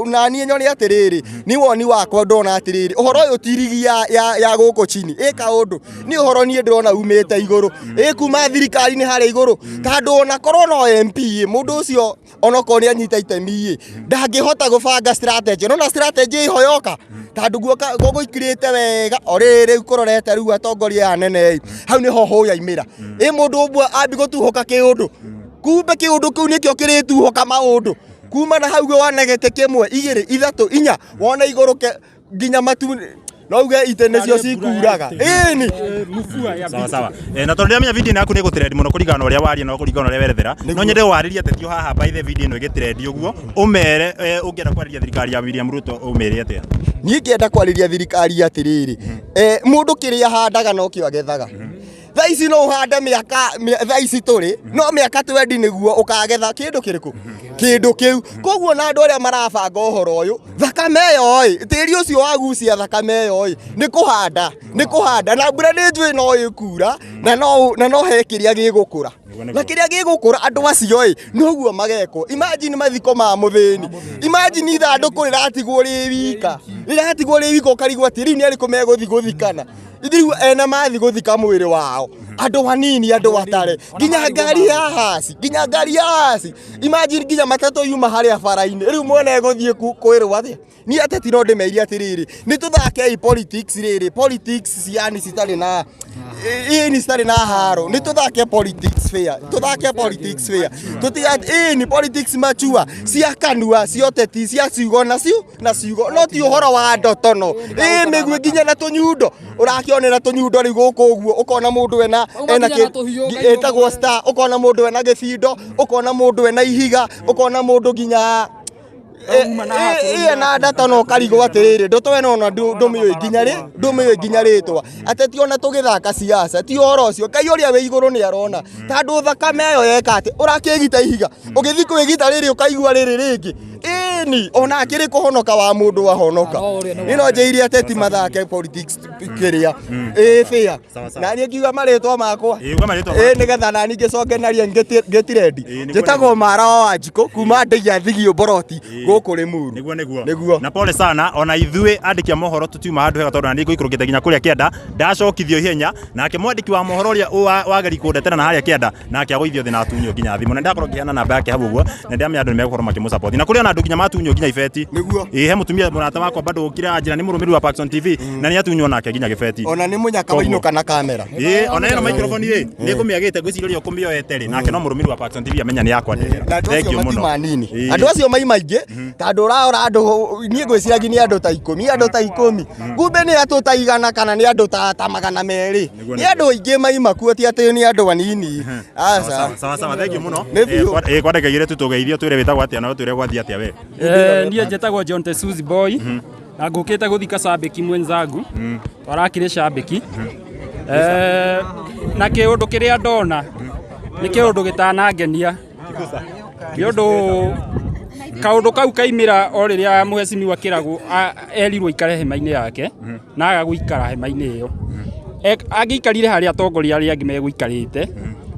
na niĩ nyone atĩrĩrĩ, nĩ woni wakwa ndona atĩrĩrĩ, ũhoro ũyũ ti rigi ya gũkũ chini, ĩ kaũndũ nĩ ũhoro niĩ ndĩrona umĩte igũrũ, ĩ kuma thirikari-inĩ harĩa igũrũ, tondũ ona korwo no MP mũndũ ũcio onokorwo nĩ anyita itemi ĩ ndangĩhota gũbanga strategy, nona strategy ĩho yoka tondũ guoka gũgũikirĩte wega o rĩrĩ rĩu kũrorete rĩu atongoria aya anene ĩ hau nĩho hũyaimĩra. Ĩ mũndũ ũmwe ambi gũtuhũka kĩũndũ, kumbe kĩũndũ kĩu nĩkĩo kĩrĩtuhũka maũndũ kuma na hau wana gĩtĩ kĩmwe igĩrĩ ithatũ inya wona igũrũke nginya matu no uge itĩ nĩcio cikuraga. Ĩni
Sawa sawa. Na tondu ndiramenya video yaku nĩ ĩgũtrend mũno kũringana na ũrĩa waria na kũringana na ũrĩa werethera, no nyende warĩrie ateti o haha by the video ĩno ĩgĩtrend ũguo, ũmere ũngĩenda kwarĩria thirikari ya William Ruto ũmere atĩa?
Niĩ ngĩenda kwarĩria thirikari atĩrĩrĩ, mũndũ kĩrĩa ahandaga nokĩo agethaga. Thaa ici no ũhande mĩaka thaa ici tũrĩ no mĩaka 20 nĩguo ũkagetha kĩndũ kĩrĩkũ, kĩndũ kĩu. Koguo na andũ arĩa marabanga ũhoro ũyũ, thakame ĩyo ĩ, tĩri ũcio wagucia thakame ĩyo ĩ, nĩ kũhanda, nĩ kũhanda na mbura nĩ njũĩ no ĩkura na no he kĩrĩa gĩgũkũra, na kĩrĩa gĩgũkũra andũ acio ĩ noguo magekwo. Imagine mathiko ma mũthĩni, imagine ithandũkũ rĩratigwo rĩ wika, rĩratigwo rĩ wika ũkarigwo atĩ rĩu nĩ arĩkũ megũthiĩ gũthikana. Ithuĩ ene mathi gũthika mwĩrĩ wao, andũ anini, andũ atare, nginya ngari ya haci, nginya ngari ya haci. Imagine nginya matatũ yuma harĩa bara-inĩ, rĩu mwene egũthiĩ kwĩrwo atĩa? Niĩ ateti no ndĩmerie atĩrĩrĩ, nĩ tũthakei politics rĩrĩ, politics yani citarĩ na ĩni citarĩ na haro, nĩ tũthake politics fair, tũthake politics fair, tũtiga ĩni politics machua cia kanua, cia ũteti, cia ciugo na ciu na ciugo, no ti ũhoro wa ndotono. Ĩ mĩguĩ nginya na tũnyundo, ũrakĩonera tũnyundo rĩu gũkũ ũguo, ũkona mũndũ ena ĩtagwo star, ũkona mũndũ ena gĩbindo, ũkona mũndũ ena ihiga, ũkona mũndũ nginya ĩna ndotono, ũkarigwo atĩrĩrĩ, ndoto ĩno ona ndũmĩũĩ nginya rĩ, ndũmĩũĩ nginya rĩtwa. Ateti ona tũgĩthaka siasa ti ũhoro ũcio, Ngai ũrĩa wĩ igũrũ nĩ arona, tondũ thakame ĩyo yeka atĩ ũrakĩgita ihiga, ũgĩthiĩ kwĩgita rĩrĩ ũkaigua rĩrĩ rĩngĩ. Ĩni ona akĩrĩ kũhonoka wa mũndũ ahonoka. Niĩ no njĩire ateti mathake politics kĩrĩa ĩ fair. Na niĩ ngiuga marĩtwa makwa ĩ nĩgetha nani ngĩcoke naria ngĩtirendi. Njĩtagwo Mara wa Wanjikũ kuma Ndeiya Thigio Mboroti gũkũ Limuru.
Nĩguo nĩguo. Nĩguo. Na pole sana ona ithuĩ andĩki a mohoro tũtiuma handũ hega tondũ na niĩ ngũikũrũkĩte nginya kũrĩa kĩanda ndacokithio ihenya, nake mwandĩki wa mohoro ũrĩa wageri kũndetera na harĩa kĩanda nake agũithio thĩ na atunywo nginya thimũ, na ndakorwo ngĩheana namba yake hau ũguo, na ndĩramenya andũ nĩmegũkorwo makĩmũsupport, na kũrĩ ona andũ nginya matunywo nginya ibeti.
Nĩguo.
Ĩ he mũtumia mũrata wakwa bado ũkire anjĩra nĩ mũrũmĩrĩri wa Paxson TV na nĩ atunywo nake nginya gĩbeti.
Ona nĩ mũnyaka wainũka na kamera.
Ĩ ona ĩno microphone ĩ nĩ ngũmĩagĩte ngwĩciria ũrĩa ũkũmĩoete rĩ, nake no mũrũmĩrĩri wa Paxson TV amenya nĩ yakwa ndehera.
Na andũ acio
Thank you mũno.
matiuma nini, andũ acio maima aingĩ, tondũ ũraora andũ niĩ ngwĩciragia nĩ andũ ta 10, andũ ta 10, kumbe nĩ andũ ta 100 kana nĩ andũ ta 200. Nĩ andũ aingĩ maima kuo, ti atĩ nĩ andũ anini. Aca.
Sawa sawa, thank you mũno.
Nĩ biũ.
Kwa ndagĩka igĩrĩ tu tũgeithio twĩre wĩtagwo atĩa na twĩre gwathiĩ atĩa we.
Niĩ njĩtagwo John Tesuzi Boy na ngũkĩte gũthika cambĩki mwenzangu, twarakĩrĩ cambĩki. Na kĩũndũ kĩrĩa ndona nĩ kĩũndũ gĩtanangenia, nĩ ũndũ kaũndũ kau kaimĩra o rĩrĩa mũhecimiwa Kĩragũ erirwo aikare hema-inĩ yake na aga gũikara hema-inĩ ĩyo. Angĩikarire harĩa atongoria arĩa angĩ megũikarĩte,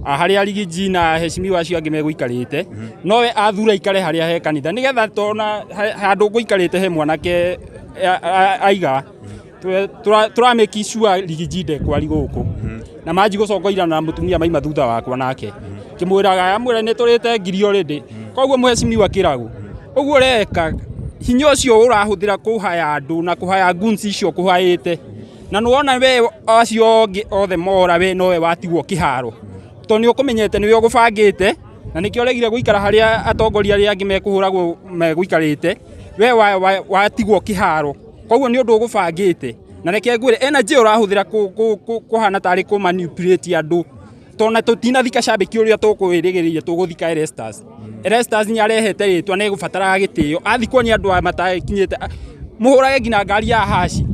harĩa Rigiji na hecimiwa acio angĩ megũikarĩte, nowe athura aikare harĩa he kanitha, nĩgetha tona handũ ngũikarĩte he mwanake aiga tũramake sure Rigiji ndekwari gũkũ, na manji gũcongoira na mũtumia maima thutha wakwa nake kĩmwĩraga amwĩra nĩ tũrĩte ngiri already. Koguo mũhecimiwa Kĩragũ ũguo ũreka hinya ũcio ũrahũthĩra kũhaya andũ na kũhaya goons icio kũhaĩte, na nĩwona we acio angĩ othe mora, we nowe watigwo kĩharo, tondũ nĩ ũkũmenyete nĩwe ũgũbangĩte, na nĩkĩo ũregire gũikara harĩa atongoria arĩa angĩ mekũhũragwo megũikarĩte, we watigwo kĩharo. Koguo nĩ ũndũ ũgũbangĩte, na reke ngwĩre energy ũrahũthĩra kũhana tarĩ kũ manipulate andũ, tondũ tũtinathika cambĩki ũrĩa tũkwĩrĩgĩrĩire tũgũthika Erastus. Erastus nĩ arehete rĩtwa na egũbataraga gĩtĩo, athikwo nĩ andũ aya matakinyĩte, mũhũrage nginya ngari ya haci,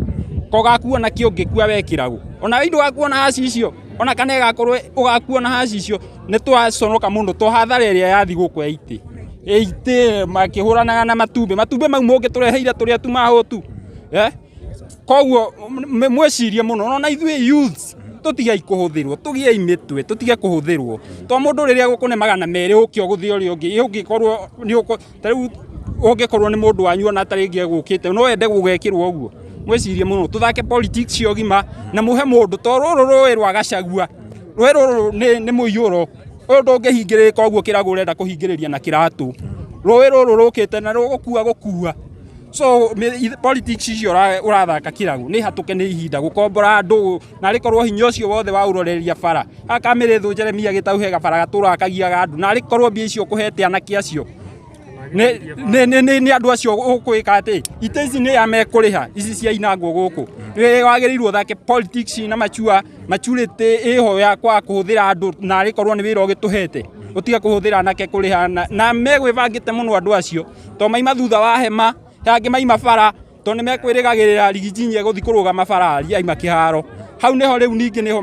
ko ũgakuona kĩ ũngĩkua we Kĩragũ, ona we ndũgakuona haci icio, ona kana ĩgakorwo ũgakuona haci icio, nĩ twaconoka mũno to hathara ĩrĩa yathi gũkũ ya itĩ. 80 makĩhũranaga na matumbĩ. Matumbĩ mau mũngĩtũreheire tũrĩa tu mahũtu. Eh? Koguo mwĩcirie mũno ona ithuĩ youths tũtigei kũhũthĩrwo, tũgĩei mĩtwe, tũtige kũhũthĩrwo. To mũndũ rĩrĩa egũkũne 200 ũke ũgũthe ũrĩa ũngĩ, ũngĩkorwo nĩ ũkũ ta rĩu ũngĩkorwo nĩ mũndũ wanyu ona ta rĩngĩ egũkĩte no wende gũgekĩrwo ũguo. Mwĩcirie mũno, tũthake politics cia ũgima na mũhe mũndũ, to rũrũ rũĩ rwa Gachagua, rũĩ rũrũ nĩ mũiyũro, ũyũ ndũngĩhingĩrĩrĩka ũguo kĩrago ũrenda kũhingĩrĩria na kĩratũ. Rũĩ rũrũ rũkĩte na rũgũkua gũkua. So politics icio ũrathaka kĩrago nĩ hatũke nĩ ihinda gũkombora andũ, na arĩ korwo hinya ũcio wothe waũroreria bara. Haha Kamĩrĩthũ Jeremia Gĩtau he gabara gatũraga kagiaga andũ, na arĩ korwo mbia icio ũkũhete anake acio nĩ andũ acio ũkwĩka atĩ itĩ ici nĩ ya mekũrĩha, ici cia inangwo gũkũ. Nĩ wagĩrĩirwo ũthake politics na maturity ĩho ya kwaga kũhũthĩra andũ, na arĩ korwo nĩ wĩra ũgĩtũhete ũtige kũhũthĩra anake kũrĩha, na megwĩbangĩte mũno andũ acio, to maima thutha wa hema, angĩ maima bara, to nĩ mekwĩrĩgagĩrĩra Rigijini egũthiĩ kũrũgama bara aria aima kĩharo. Hau nĩho rĩu ningĩ nĩho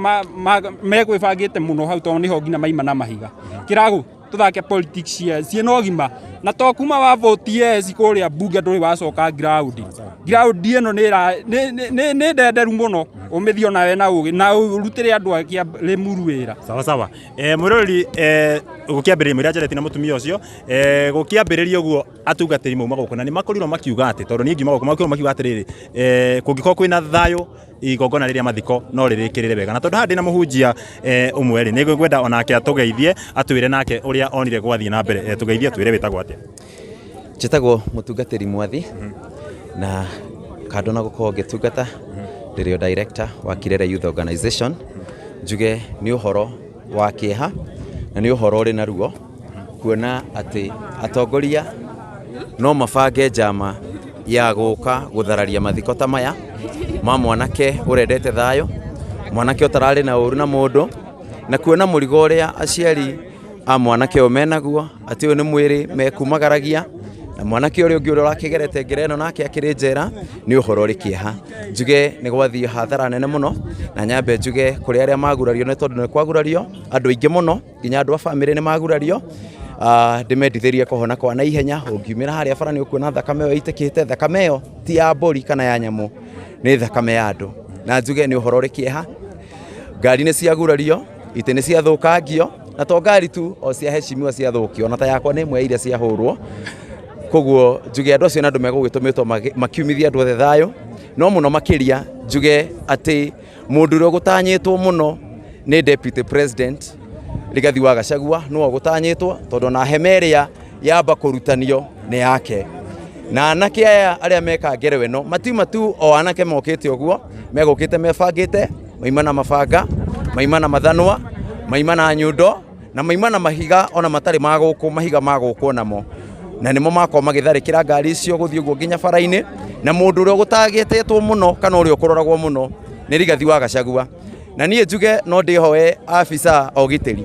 megwĩbangĩte mũno hau, tondũ nĩho nginya maima na mahiga. Kĩrago tũthake politics ciĩna ũgima, na to kuma wa vote yes kũrĩa mbunge ndũrĩ wacoka ground. Ground ĩno nĩ ndenderu mũno, ũmĩthiĩ onawe na ũgĩ na ũrutĩre andũ a Limuru wĩra.
Sawa sawa. Mwĩroreri, gũkĩambĩrĩria mwĩra njarĩtie na mũtumia ũcio, gũkĩambĩrĩria ũguo atungatĩri mauma gũkũ na nĩ makorirwo makiuga atĩ, tondũ niĩ ngiuma gũkũ makorirwo makiuga atĩrĩrĩ, kũngĩkorwo kwĩna thayũ igongona rĩrĩa mathiko no rĩrĩkĩrĩre wega. Na tondũ haha ndĩna mũhunjia ũmwe rĩ, nĩ ngwenda onake atũgeithie, atwĩre nake ũrĩa onire gwathiĩ na mbere. Tũgeithie, atwĩre wĩtagwo atĩa.
Njĩtagwo mũtungatĩri Mwathi, na kando na gũkorwo ngĩtungata ndĩrĩ o director wa Kirere Youth Organization. Njuge nĩ ũhoro wa kĩeha na nĩ ũhoro ũrĩ na ruo kuona atĩ atongoria no mabange njama ya gũka gũthararia mathiko ta maya ma mwanake ũrendete thayũ, mwanake ũtararĩ na ũru na mũndũ, na kuona mũrigo ũrĩa aciari a mwanake ũyũ menaguo, atĩ ũyũ nĩ mwĩrĩ mekumagaragia, na mwanake ũrĩa ũngĩ ũrĩa ũrakĩgerete ngero ĩno nake akĩrĩ njera, nĩ ũhoro ũrĩ kĩeha. Njuge nĩ gwathiĩ hathara nene mũno, na nyambe njuge kũrĩ arĩa magurario, nĩ tondũ nĩ kwagurario andũ aingĩ mũno, nginya andũ a bamĩrĩ nĩ magurario. Ndĩmendithĩrie kũhona kwa naihenya. Ũngiumĩra harĩa bara nĩ ũkuona thakame ĩyo ĩitĩkĩte. Thakame ĩyo ti ya mbũri kana ya nyamũ, nĩ thakame ya andũ. Na njuge nĩ ũhoro ũrĩ kĩeha. Ngari nĩ ciagurario, itĩ nĩ ciathũkangio, na to ngari tu, o cia heshimiwa ciathũkio, na ta yakwa nĩ ĩmwe ya iria ciahũrwo. Koguo njuge andũ acio na andũ megũgĩtũmĩtwo makiumithie andũ othe thayũ, no mũno makĩria njuge atĩ mũndũ ũrĩa ũgũtanyĩtwo mũno nĩ Deputy President Rigathi wa Gachagua, nĩwe ũgũtanyĩtwo, tondũ ona hema ĩrĩa yamba kũrutanio nĩ yake. Na anake aya arĩa meka ngero ĩno matiuma tu o anake mokĩte ũguo, megũkĩte mebangĩte, maima na mabanga, maima na mathanwa, maima na nyundo, na maima na mahiga ona matarĩ ma gũkũ, mahiga ma gũkũ namo, na nĩmo makorwo magĩtharĩkĩra ngari icio gũthiĩ ũguo nginya bara-inĩ. Na mũndũ ũrĩa ũgũtagĩtĩtwo mũno kana ũrĩa ũkũroragwo mũno nĩ Rigathi wa Gachagua. Na niĩ njuge no ndĩhoe afisa a ũgitĩri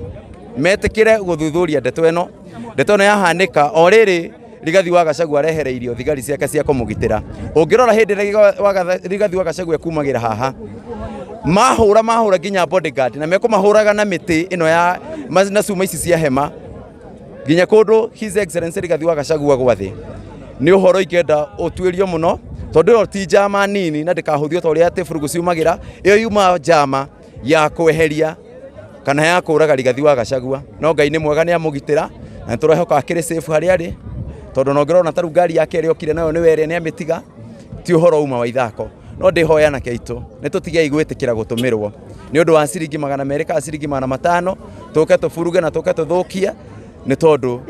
metĩkĩre gũthuthuria ndeto ĩno. Ndeto ĩno yahanĩka o rĩrĩ Rigathi wa Gachagua arehereirio thigari ciake cia kũmũgitĩra. Ũngĩrora hĩndĩ ĩrĩa Rigathi wa Gachagua ekumagĩra haha, mahũra nginya bodyguard, na mekũmahũraga na mĩtĩ ĩno ya na cuma ici cia hema nginya kũndũ His Excellency Rigathi wa Gachagua gwathĩ. Nĩ ũhoro ingĩenda ũtuĩrio mũno, tondũ ĩyo ti njama nini na ndĩkahũthio ta ũrĩa atĩ burugu ciumagĩra. Ĩyo yuma njama ya kweheria kana ya kũraga Rigathi wa Gachagua. No Ngai nĩ mwega, nĩ amũgitĩra, na nĩ tũrehoka akĩrĩ safe harĩa arĩ, tondũ ona ũngĩrora ta rĩu ngari yake ĩrĩa okire nayo nĩwe ĩrĩa nĩ amĩtiga, ti ũhoro uma wa ithako. No ndĩhoya anake aitũ nĩ tũtigei gwĩtĩkĩra gũtũmĩrwo nĩ ũndũ wa ciringi 200 kana ciringi 500, tũke tũburuge na tũke tũthũkie, nĩ tondũ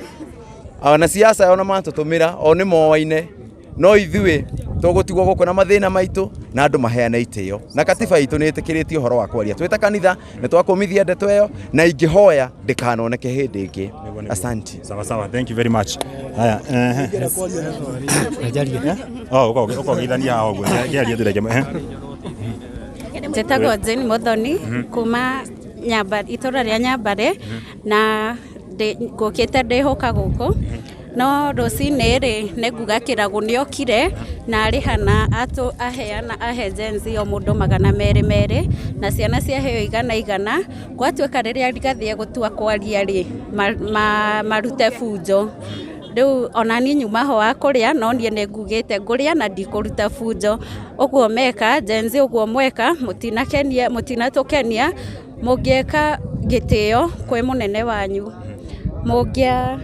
ona siasa ona matũtũmĩra o nĩ moaine, no ithuĩ tũgũtigwo gũkũ na mathĩna maitũ na andũ maheane itĩo. Na katiba itũ nĩ ĩtĩkĩrĩtie ũhoro wa kwaria. Twĩ ta kanitha nĩ twakũmithia ndeto ĩyo, na ingĩhoya ndĩkanoneke hĩndĩ ĩngĩ. Asante.
Sawa sawa, thank you very much. Haya, Oh, ũkogeithania haha ũguo. Kĩaria tu reke.
Njĩtagwo Jane Muthoni kuma itũra rĩa Nyambare, na ngũkĩte ndĩhũka gũkũ, no rũcinĩ rĩ nĩ nguga kĩragu nĩokire na arĩha na aheana ahe Gen Z o mũndũ 200 na ciana ciaheo 100. Gwatuĩka rĩrĩa Rigathi egũtua kwaria rĩ, marute bunjo. Rĩu ona niĩ nyuma ho wa kũrĩa, no niĩ nĩ ngugĩte ngũrĩa na ndikũruta bunjo. Ũguo meka Gen Z, ũguo mweka mũtinakenia, mũtinatũkenia. Mũngĩeka gĩtĩo kwĩ mũnene wanyu, mũngĩa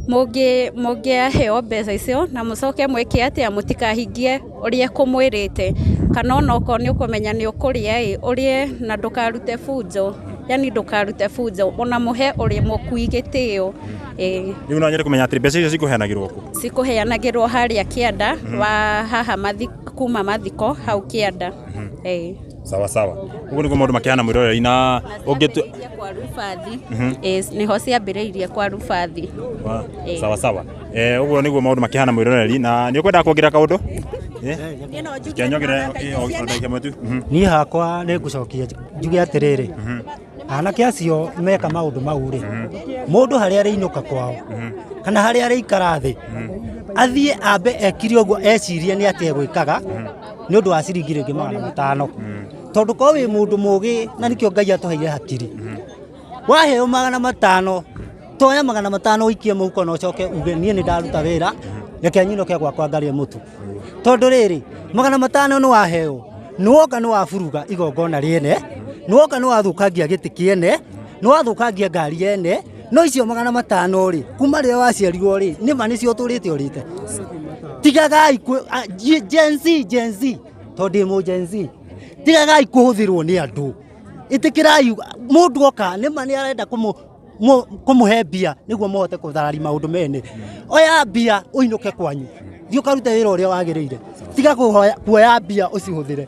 mũngĩ mũngĩaheo mbeca icio na mũcoke mwĩke atĩa, mũtikahingie ũrĩa kũmwĩrĩte, kana onokorwo nĩ ũkũmenya nĩ ũkũrĩa ĩ, ũrĩe na ndũkarute bunjo, yani ndũkarute bunjo, ona mũhe ũrĩa mũkui gĩtĩo. Ĩĩ.
Rĩu no nyende kũmenya atĩrĩ, mbeca icio cikũheanagĩrwo kũ?
Cikũheanagĩrwo harĩa kĩanda wa haha kuma mathiko hau kĩanda. Ĩĩ.
Sawa sawa, ũguo nĩguo maũndũ makĩhana mwĩroreri na ũngĩtu
Kwa Rubathi. Ĩĩ, nĩho ciambĩrĩirie kwa Rubathi. Ĩĩ.
Sawa sawa, ũguo nĩguo maũndũ makĩhana mwĩroreri, na nĩ ũkwenda kuongerera kaũndũ? Kĩanyongerera o ndagĩka ĩmwe tu.
Niĩ hakwa nĩ ngũcokia njuge atĩrĩrĩ, anake acio meka maũndũ mau rĩ, mũndũ harĩa arĩinũka kwao kana harĩa arĩikara thĩ, athiĩ ambe ekire ũguo, ecirie nĩ atĩa egwĩkaga nĩ ũndũ wa ciringi rĩngĩ 500, tondũ korwo wĩ mũndũ mũgĩ, na nĩkĩo Ngai atũheire hakiri, waheo 500, toya 500 ũikie mũhuko na ũcoke uge, niĩ nĩ ndaruta wĩra, reke nyinũke gwakwa ngarĩe mũtu. Tondũ rĩrĩ, 500 nĩ waheo, nĩ woka nĩ waburuga igongona rĩene, nĩ woka nĩ wathũkangia gĩtĩ kĩene, nĩ wathũkangia ngari yene. No icio 500 rĩ, kuma rĩrĩa waciarirwo rĩ, nĩ ma nĩcio ũtũrĩte ũrĩte. Tigagai Gen Z, Gen Z, tondũ ndĩ mũ Gen Z, tigagai kũhũthĩrwo nĩ andũ. Ĩtĩkĩrai mũndũ oka nĩ ma nĩ arenda kũmũhe mbia nĩguo mũhote kũtharari maũndũ mene. Oya mbia ũinũke kwanyu, thiĩ ũkarute wĩra ũrĩa wagĩrĩire, tiga kuoya mbia ũcihũthĩre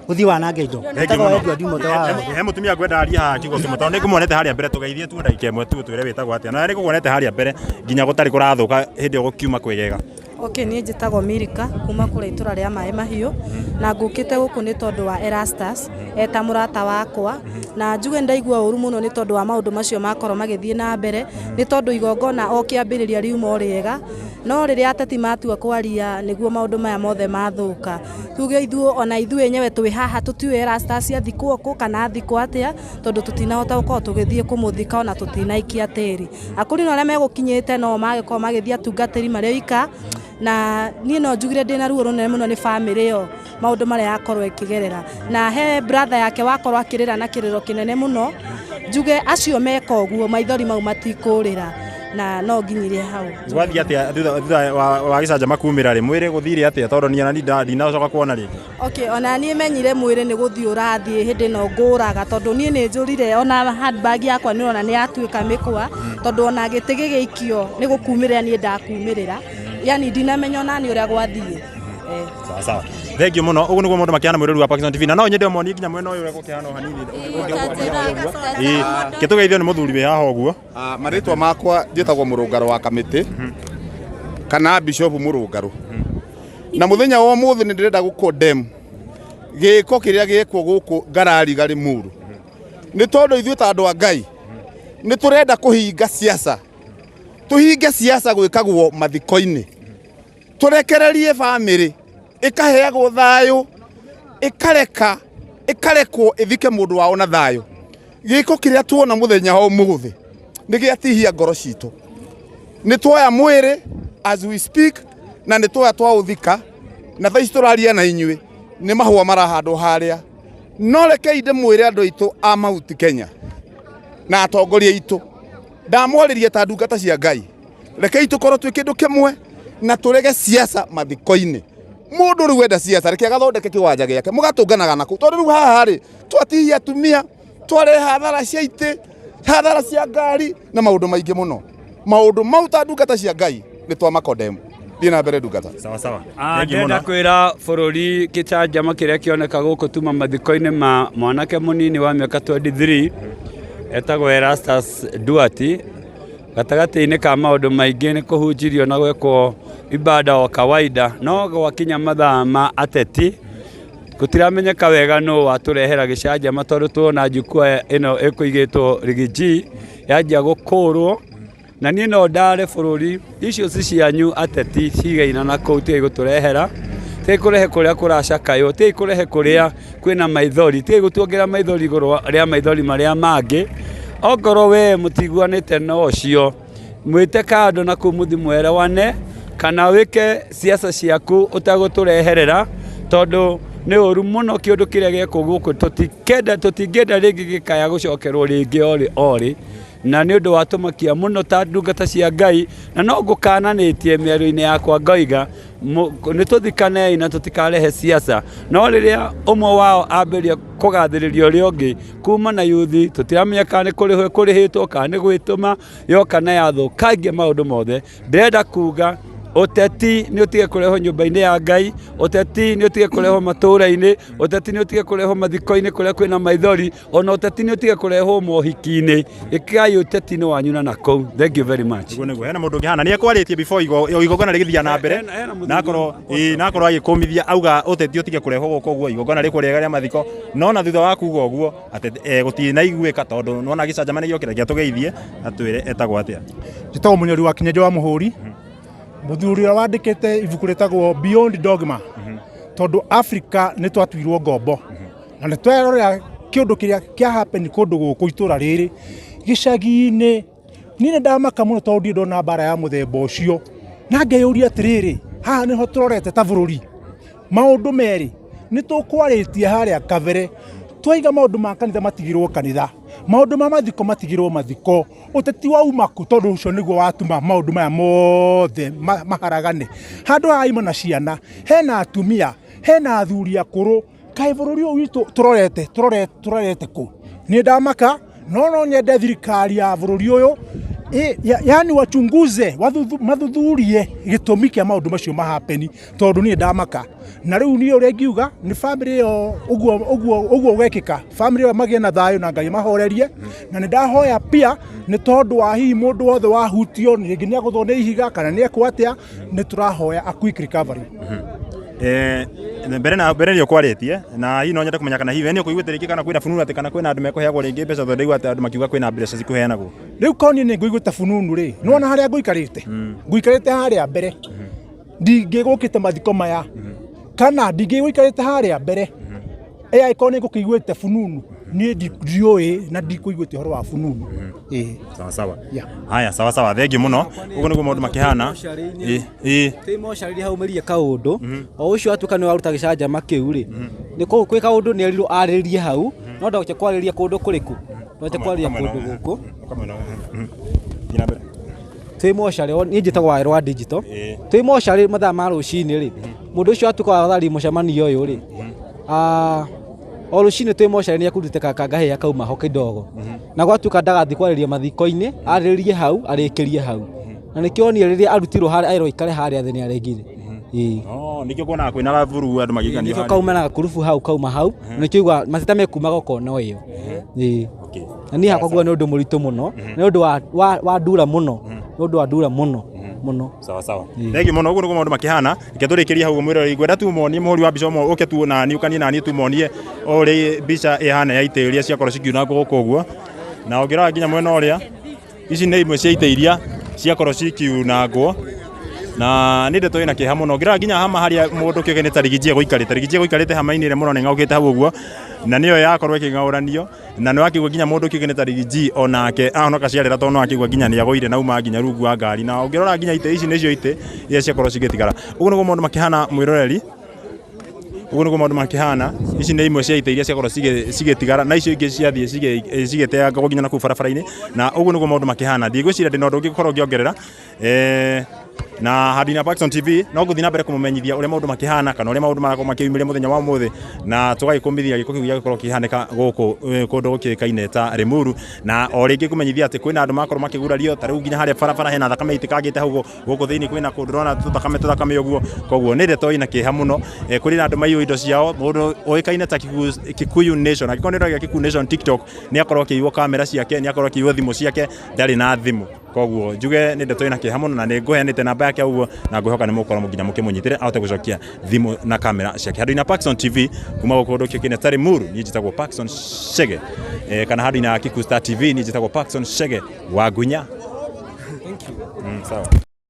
ũthiĩ wanange indo.
Thengiũ
Ĩtagwo
mũno.
Edward Mote wa
He mũtumia ngwenda arie haha kiugo kĩmwe, tondũ nĩ ngũmuonete harĩa mbere. Tũgeithie tu ndagĩka ĩmwe tu, twĩre wĩtagwo atĩa, na nĩ ngũkuonete harĩa mbere nginya gũtarĩ kũrathũka hĩndĩ ĩyo gũkiuma kwĩgega.
Okay, niĩ njĩtagwo Milika kuma kũrĩa itũra rĩa Maĩ Mahiũ, na ngũkĩte gũkũ nĩ tondũ wa Erastus eta mũrata wakwa, na njuge ndaigua ũru mũno nĩ tondũ wa maũndũ macio makorwo magĩthiĩ na mbere, nĩ tondũ igongona o kĩambĩrĩria riuma o rĩega, no rĩrĩa ateti matua kwaria nĩguo maũndũ maya mothe mathũka. Tuge ithuĩ ona ithuĩ enyewe twĩ haha tũtiũĩ Erastus athikwo kũ kana athikwo atĩa, tondũ tũtinahota gũkorwo tũgĩthiĩ kũmũthika ona tũtinaikia tĩri. Akũrinũ arĩa megũkinyĩte no magĩkorwo magĩthiĩ atungatĩri marĩ oika, na niĩ no njugire ndĩna ruo rũnene mũno nĩ bamĩrĩ ĩyo, maũndũ marĩa yakorwo ĩkĩgerera, na he brother yake wakorwo akĩrĩra na kĩrĩro kĩnene mũno. Njuge acio meka ũguo maithori mau matikũrĩra, na no nginyirie hau.
Gwathiĩ atĩa thutha wa gĩcanjama kumĩra rĩ, mwĩrĩ gũthire atĩa, tondũ niĩ ona ndinacoka kuona rĩngĩ?
Okay, ona niĩ menyire mwĩrĩ nĩ gũthiĩ ũrathiĩ hĩndĩ ĩno ngũraga, tondũ niĩ nĩ njũrire, ona handbag yakwa nĩ ũrona nĩ yatuĩka mĩkwa, tondũ ona gĩtĩ gĩgĩikio nĩ gũkumĩrĩra niĩ ndakumĩrĩra, yani ndinamenya ona niĩ ũrĩa gwathiĩ.
Sawa sawa, thengiũ mũno. Ũguo nĩguo maũndũ makĩhana mwĩrori wa Pakistan TV, na no nyende ũmonie nginya mwena ũyũ ũrĩa gũkĩhana o hanini. Ĩĩ, kĩtũgeithio nĩ mũthuri wĩ haha ũguo.
Marĩtwa makwa njĩtagwo Mũrũngarũ wa Kamĩtĩ kana Bishop Mũrũngarũ, na mũthenya wa ũmũthĩ nĩ ndĩrenda gũ condemn gĩko kĩrĩa gĩekwo gũkũ Ngarariga Limuru, nĩ tondũ ithuĩ ta andũ a Ngai nĩ tũrenda kũhinga siasa, tũhinge siasa gwĩkagwo mathiko-inĩ, tũrekererie bamĩrĩ ĩkaheagwo thayũ, ĩkareka ĩkarekwo ĩthike mũndũ wao na thayũ. Gĩko kĩrĩa tuona mũthenya wa ũmũthĩ nĩ gĩatihia ngoro citũ. Nĩ tuoya mwĩrĩ as we speak, na nĩ tuoya twaũthika, na thaa ici tũraria na inyuĩ nĩ mahũa marahandwo harĩa. No rekei ndĩmwĩre andũ aitũ a Mount Kenya na atongoria aitũ, ndamwarĩria ta ndungata cia Ngai, rekei tũkorwo twĩ kĩndũ kĩmwe na tũrege siasa mathiko-inĩ. Mũndũ rĩu enda siasa, reke agathondeke kĩwanja gĩake, mũgatũnganaga nakũu, tondũ rĩu haha rĩ twatihia atumia, twarehe hathara cia itĩ, hathara cia ngari na maũndũ maingĩ mũno. Maũndũ mau ta ndungata cia Ngai nĩ twamacondemn. Thiĩ na mbere, ndungata.
Sawa sawa.
Ndĩrenda kwĩra bũrũri kĩcanjama kĩrĩa kĩoneka gũkũ tuma mathiko-inĩ ma mwanake mũnini wa mĩaka 23 etagwo Erastus Duati. Gatagatĩ-inĩ ka maũndũ maingĩ nĩ kũhunjirio na gwekwo ibada o kawaida, no gwakinya mathaa ma ateti gũtiramenyeka wega nũ watũrehera gĩcanjama, tondũ tuona jukwaa ĩno ĩkũigĩtwo rigiji yanjia gũkũrwo. Na niĩ no ndare bũrũri icio ci cianyu ateti cigaina na kũu, tigai gũtũrehera, tigai kũrehe kũrĩa kũracakaywo, tigai kũrehe kũrĩa kwĩna maithori, tigai gũtuongerera maithori igũrũ rĩa maithori marĩa mangĩ. Ongorwo we mũtiguanĩte na ũcio,
Mwĩte kando na kũu mũthi mwelewane kana wĩke siasa ciaku ũtagũtũreherera tondũ nĩ ũru mũno kĩũndũ kĩrĩa gĩekwo gũkũ tũtikenda tũtingĩenda rĩngĩ gĩkaya gũcokerwo rĩngĩ orĩ orĩ na nĩ ũndũ wa tũmakia mũno ta ndungata cia Ngai na no ngũkananĩtie mĩario-inĩ yakwa ngoiga nĩ tũthikanei na tũtikarehe siasa no rĩrĩa ũmwe wao ambĩrĩria kũgathĩrĩria ũrĩa ũngĩ kuma na yuthi tũtiramenya kana nĩ kũrĩhwo kũrĩhĩtwo kana nĩ gwĩtũma yoka na yathũkangia maũndũ mothe ndĩrenda kuga ũteti nĩ ũtige kũrehwo nyũmba-inĩ ya Ngai ũteti nĩ ũtige kũrehwo matũũra-inĩ ũteti nĩ ũtige kũrehwo mathiko-inĩ kũrĩa kwĩna maithori ona ũteti nĩ ũtige kũrehwo mohiki-inĩ ĩkai ũteti-inĩ wanyu na nakũu. Thank you very much.
Niguo niguo hena mundu ũngĩ hana nĩ ekwarĩtie before igongona rĩgĩthiĩ na mbere na akorwo ĩĩ na akorwo agĩkũmithia auga ũteti ũtige kũrehwo gũkũ ũguo igongona rĩkwo rĩega rĩa mathiko no na thutha wa kuga ũguo atĩ gũtinaiguĩka tondũ nĩwona gĩcanjama nĩ gĩokĩra reke atũgeithie atwĩre etagwo atĩa.
Njĩtagwo Mũnyori wa Kĩnyenje wa Mũhũri, mũthuri ũrĩa wandĩkĩte ibuku rĩtagwo Beyond Dogma, tondũ Africa nĩ twatuirwo ngombo na nĩ twerorera kĩũndũ kĩrĩa kĩa happen kũndũ gũkũ itũra rĩrĩ gĩcagi-inĩ. Niĩ nĩ ndamaka mũno tondũ ndirĩ ndona mbara ya mũthemba ũcio, na ngeyũria atĩrĩrĩ, haha nĩho tũrorete ta bũrũri? Maũndũ merĩ, nĩ tũkwarĩtie harĩa kabere, twaiga maũndũ ma kanitha matigĩrwo kanitha, maũndũ ma mathiko matigĩrwo mathiko, ũteti wauma kũ tondũ ũcio nĩguo watũma maũndũ maya mothe maharagane. Handũ haha ima na ciana, hena atumia, hena athuri akũrũ, kaĩ bũrũri ũyũ witũ tũrorete tũrorete tũrorete kũ? Niĩ ndamaka, no no nyende thirikari ya bũrũri ũyũ yani wachunguze mathuthurie gĩtũmi kĩa maũndũ macio mahapeni tondũ niĩ ndamaka. Na rĩu niĩ ũrĩa ingiuga nĩ family ĩyo ũguo ũguo ũguo gwekĩka, family ĩyo magĩe na thayũ na Ngai amahorerie. Na nĩ ndahoya pia nĩ tondũ wa hihi mũndũ wothe wahutio rĩngĩ nĩ agũthwo nĩ ihiga kana nĩ ekwo atĩa, nĩ tũrahoya a quick recovery.
Mbere na mbere nĩ ũkwarĩtie na hihi no nyende kũmenya kana hihi we nĩ ũkũiguĩte rĩngĩ kana kwĩna fununu atĩ kana kwĩna andũ mekũheagwo rĩngĩ mbeca tondũ ndaigua atĩ andũ makiuga kwĩna mbeca cikũheanagwo.
Rĩu korwo niĩ nĩ ngũiguĩte fununu rĩ, nĩ wona harĩa ngũikarĩte? Ngũikarĩte harĩa mbere, ndingĩgũkĩte mathiko maya, kana ndingĩgũikarĩte harĩa mbere, ĩ angĩkorwo nĩ ngũkĩiguĩte fununu, niĩ ndiũĩ na ndikũiguĩte ũhoro wa fununu. Ĩĩ.
Sawa sawa.
Yeah.
Haya sawa sawa, thengiũ mũno. Ũguo nĩguo maũndũ makĩhana. Ĩ ĩ.
Twĩ mocarĩ haumĩrire kaũndũ o ũcio atuĩka nĩ waruta gĩcanjama kĩu rĩ nĩ kwĩ kaũndũ nĩ erirwo arĩrĩrie hau no ndagũte kwarĩrĩria kũndũ kũrĩkũ ndagũte kwarĩrĩria kũndũ gũkũ twĩ mocarĩ niĩ njĩtagwo Wawerũ wa digital twĩ mocarĩ mathaa ma rũcinĩ rĩ mũndũ ũcio atuĩka wa gũtharia mũcemanio ũyũ rĩ o rũcinĩ twĩ mocarĩ nĩ ekũrutĩte kangahĩha kauma ho kidogo na gwatuĩka ndagathiĩ kwarĩria mathiko-inĩ arĩrĩrie hau arĩkĩrie hau na nĩkĩo onire rĩrĩa arutirwo harĩa erwo aikare harĩa thĩ nĩ aregire. Ĩĩ.
Oh, nĩkĩo kuonaga kwĩna gaburu andũ magĩikanio
Nĩkĩo
harĩa.
kauma na gakurubu hau kauma hau nĩkĩo igua mateta mekumaga ũkona ĩyo. Ĩĩ. Na niĩ hakwa nguona nĩ ũndũ mũritũ mũno nĩ ũndũ wa ndura mũno nĩ ũndũ wa ndura mũno mũno.
Sawa sawa. Thengiũ mũno, ũguo nĩguo maũndũ makĩhana. Reke tũrĩkĩrie hau mwĩroreri, ngwenda tu monie mũhũri wa mbica ũmwe ũke tu nani ũkanie nani tumonie ũrĩa mbica ĩhana ya itĩ iria ciakorwo cikiunangwo gũkũ ũguo. Na ũngĩrora nginya mwena ũrĩa, ici nĩ imwe cia itĩ iria ciakorwo cikiunangwo na nĩ ndeto ĩna kĩeha mũno. Ũngĩrora nginya hama harĩa mũndũ kĩũge nĩ Tarigiji egũikarĩte, Rigiji egũikarĩte hama-inĩ ĩrĩa mũrona ĩng'aũkĩte hau ũguo, na nĩyo yakorwo ĩkĩng'aũranio. Na nĩ wakĩigua nginya mũndũ kĩũge nĩ Tarigiji onake ahonoka ciarĩra tondũ nĩ wakĩigua nginya nĩ agũire na auma nginya rungu wa ngari. Na ũngĩrora nginya itĩ ici nĩcio itĩ iria ciakorwo cigĩtigara. Ũguo nĩguo maũndũ makĩhana mwĩroreri. Ũguo nĩguo maũndũ makĩhana, ici nĩ imwe cia itĩ iria ciakorwo cigĩtigara na icio ingĩ ciathiĩ cigĩteangagwo nginya nakũu barabara-inĩ, na ũguo nĩguo maũndũ makĩhana. Ndigwĩciria ndĩna ũndũ ũngĩ ngũkorwo ngĩongerera, na handũ-inĩ ha Paxton TV no ngũthiĩ na mbere kũmũmenyithia ũrĩa maũndũ makĩhana kana ũrĩa maũndũ marakorwo makĩyumĩria mũthenya wa ũmũthĩ, na tũgagĩkũmithia gĩko kĩu gĩagĩkorwo kĩhanĩka gũkũ kũndũ gũkĩũĩkaine ta Limuru, na o rĩngĩ ngũmenyithia atĩ kwĩna andũ makorwo makĩgurario, ta rĩu nginya harĩa barabara hena thakame ĩitĩkangĩte hau gũkũ thĩinĩ kwĩna kũndũ ũrona tũthakame tũthakame ũguo, koguo nĩ ndeto ĩna kĩeha mũno. Kũrĩ na andũ maiywo indo ciao, mũndũ ũĩkaine ta Kikuyu Nation, angĩkorwo nĩ ũroragia Kikuyu Nation TikTok, nĩ akorwo akĩiywo kamera ciake, nĩ akorwo akĩiywo thimũ ciake, ndarĩ na thimũ. Koguo njuge nĩ ndeto ĩna kĩeha mũno na nĩ ngũheanĩte namba yake ũguo na ngwĩhoka nĩ mũgũkorwo nginya mũkĩmũnyitĩre ahote gũcokia thimũ na kamera ciake. Handũ-inĩ ha Paxson TV kuma gũkũ kũndũ kĩũkaine ta Limuru, niĩ njĩtagwo Paxson Chege, kana handũ-inĩ ha Kikuyu Star TV niĩ njĩtagwo Paxson Chege wa Ngunya. Sawa.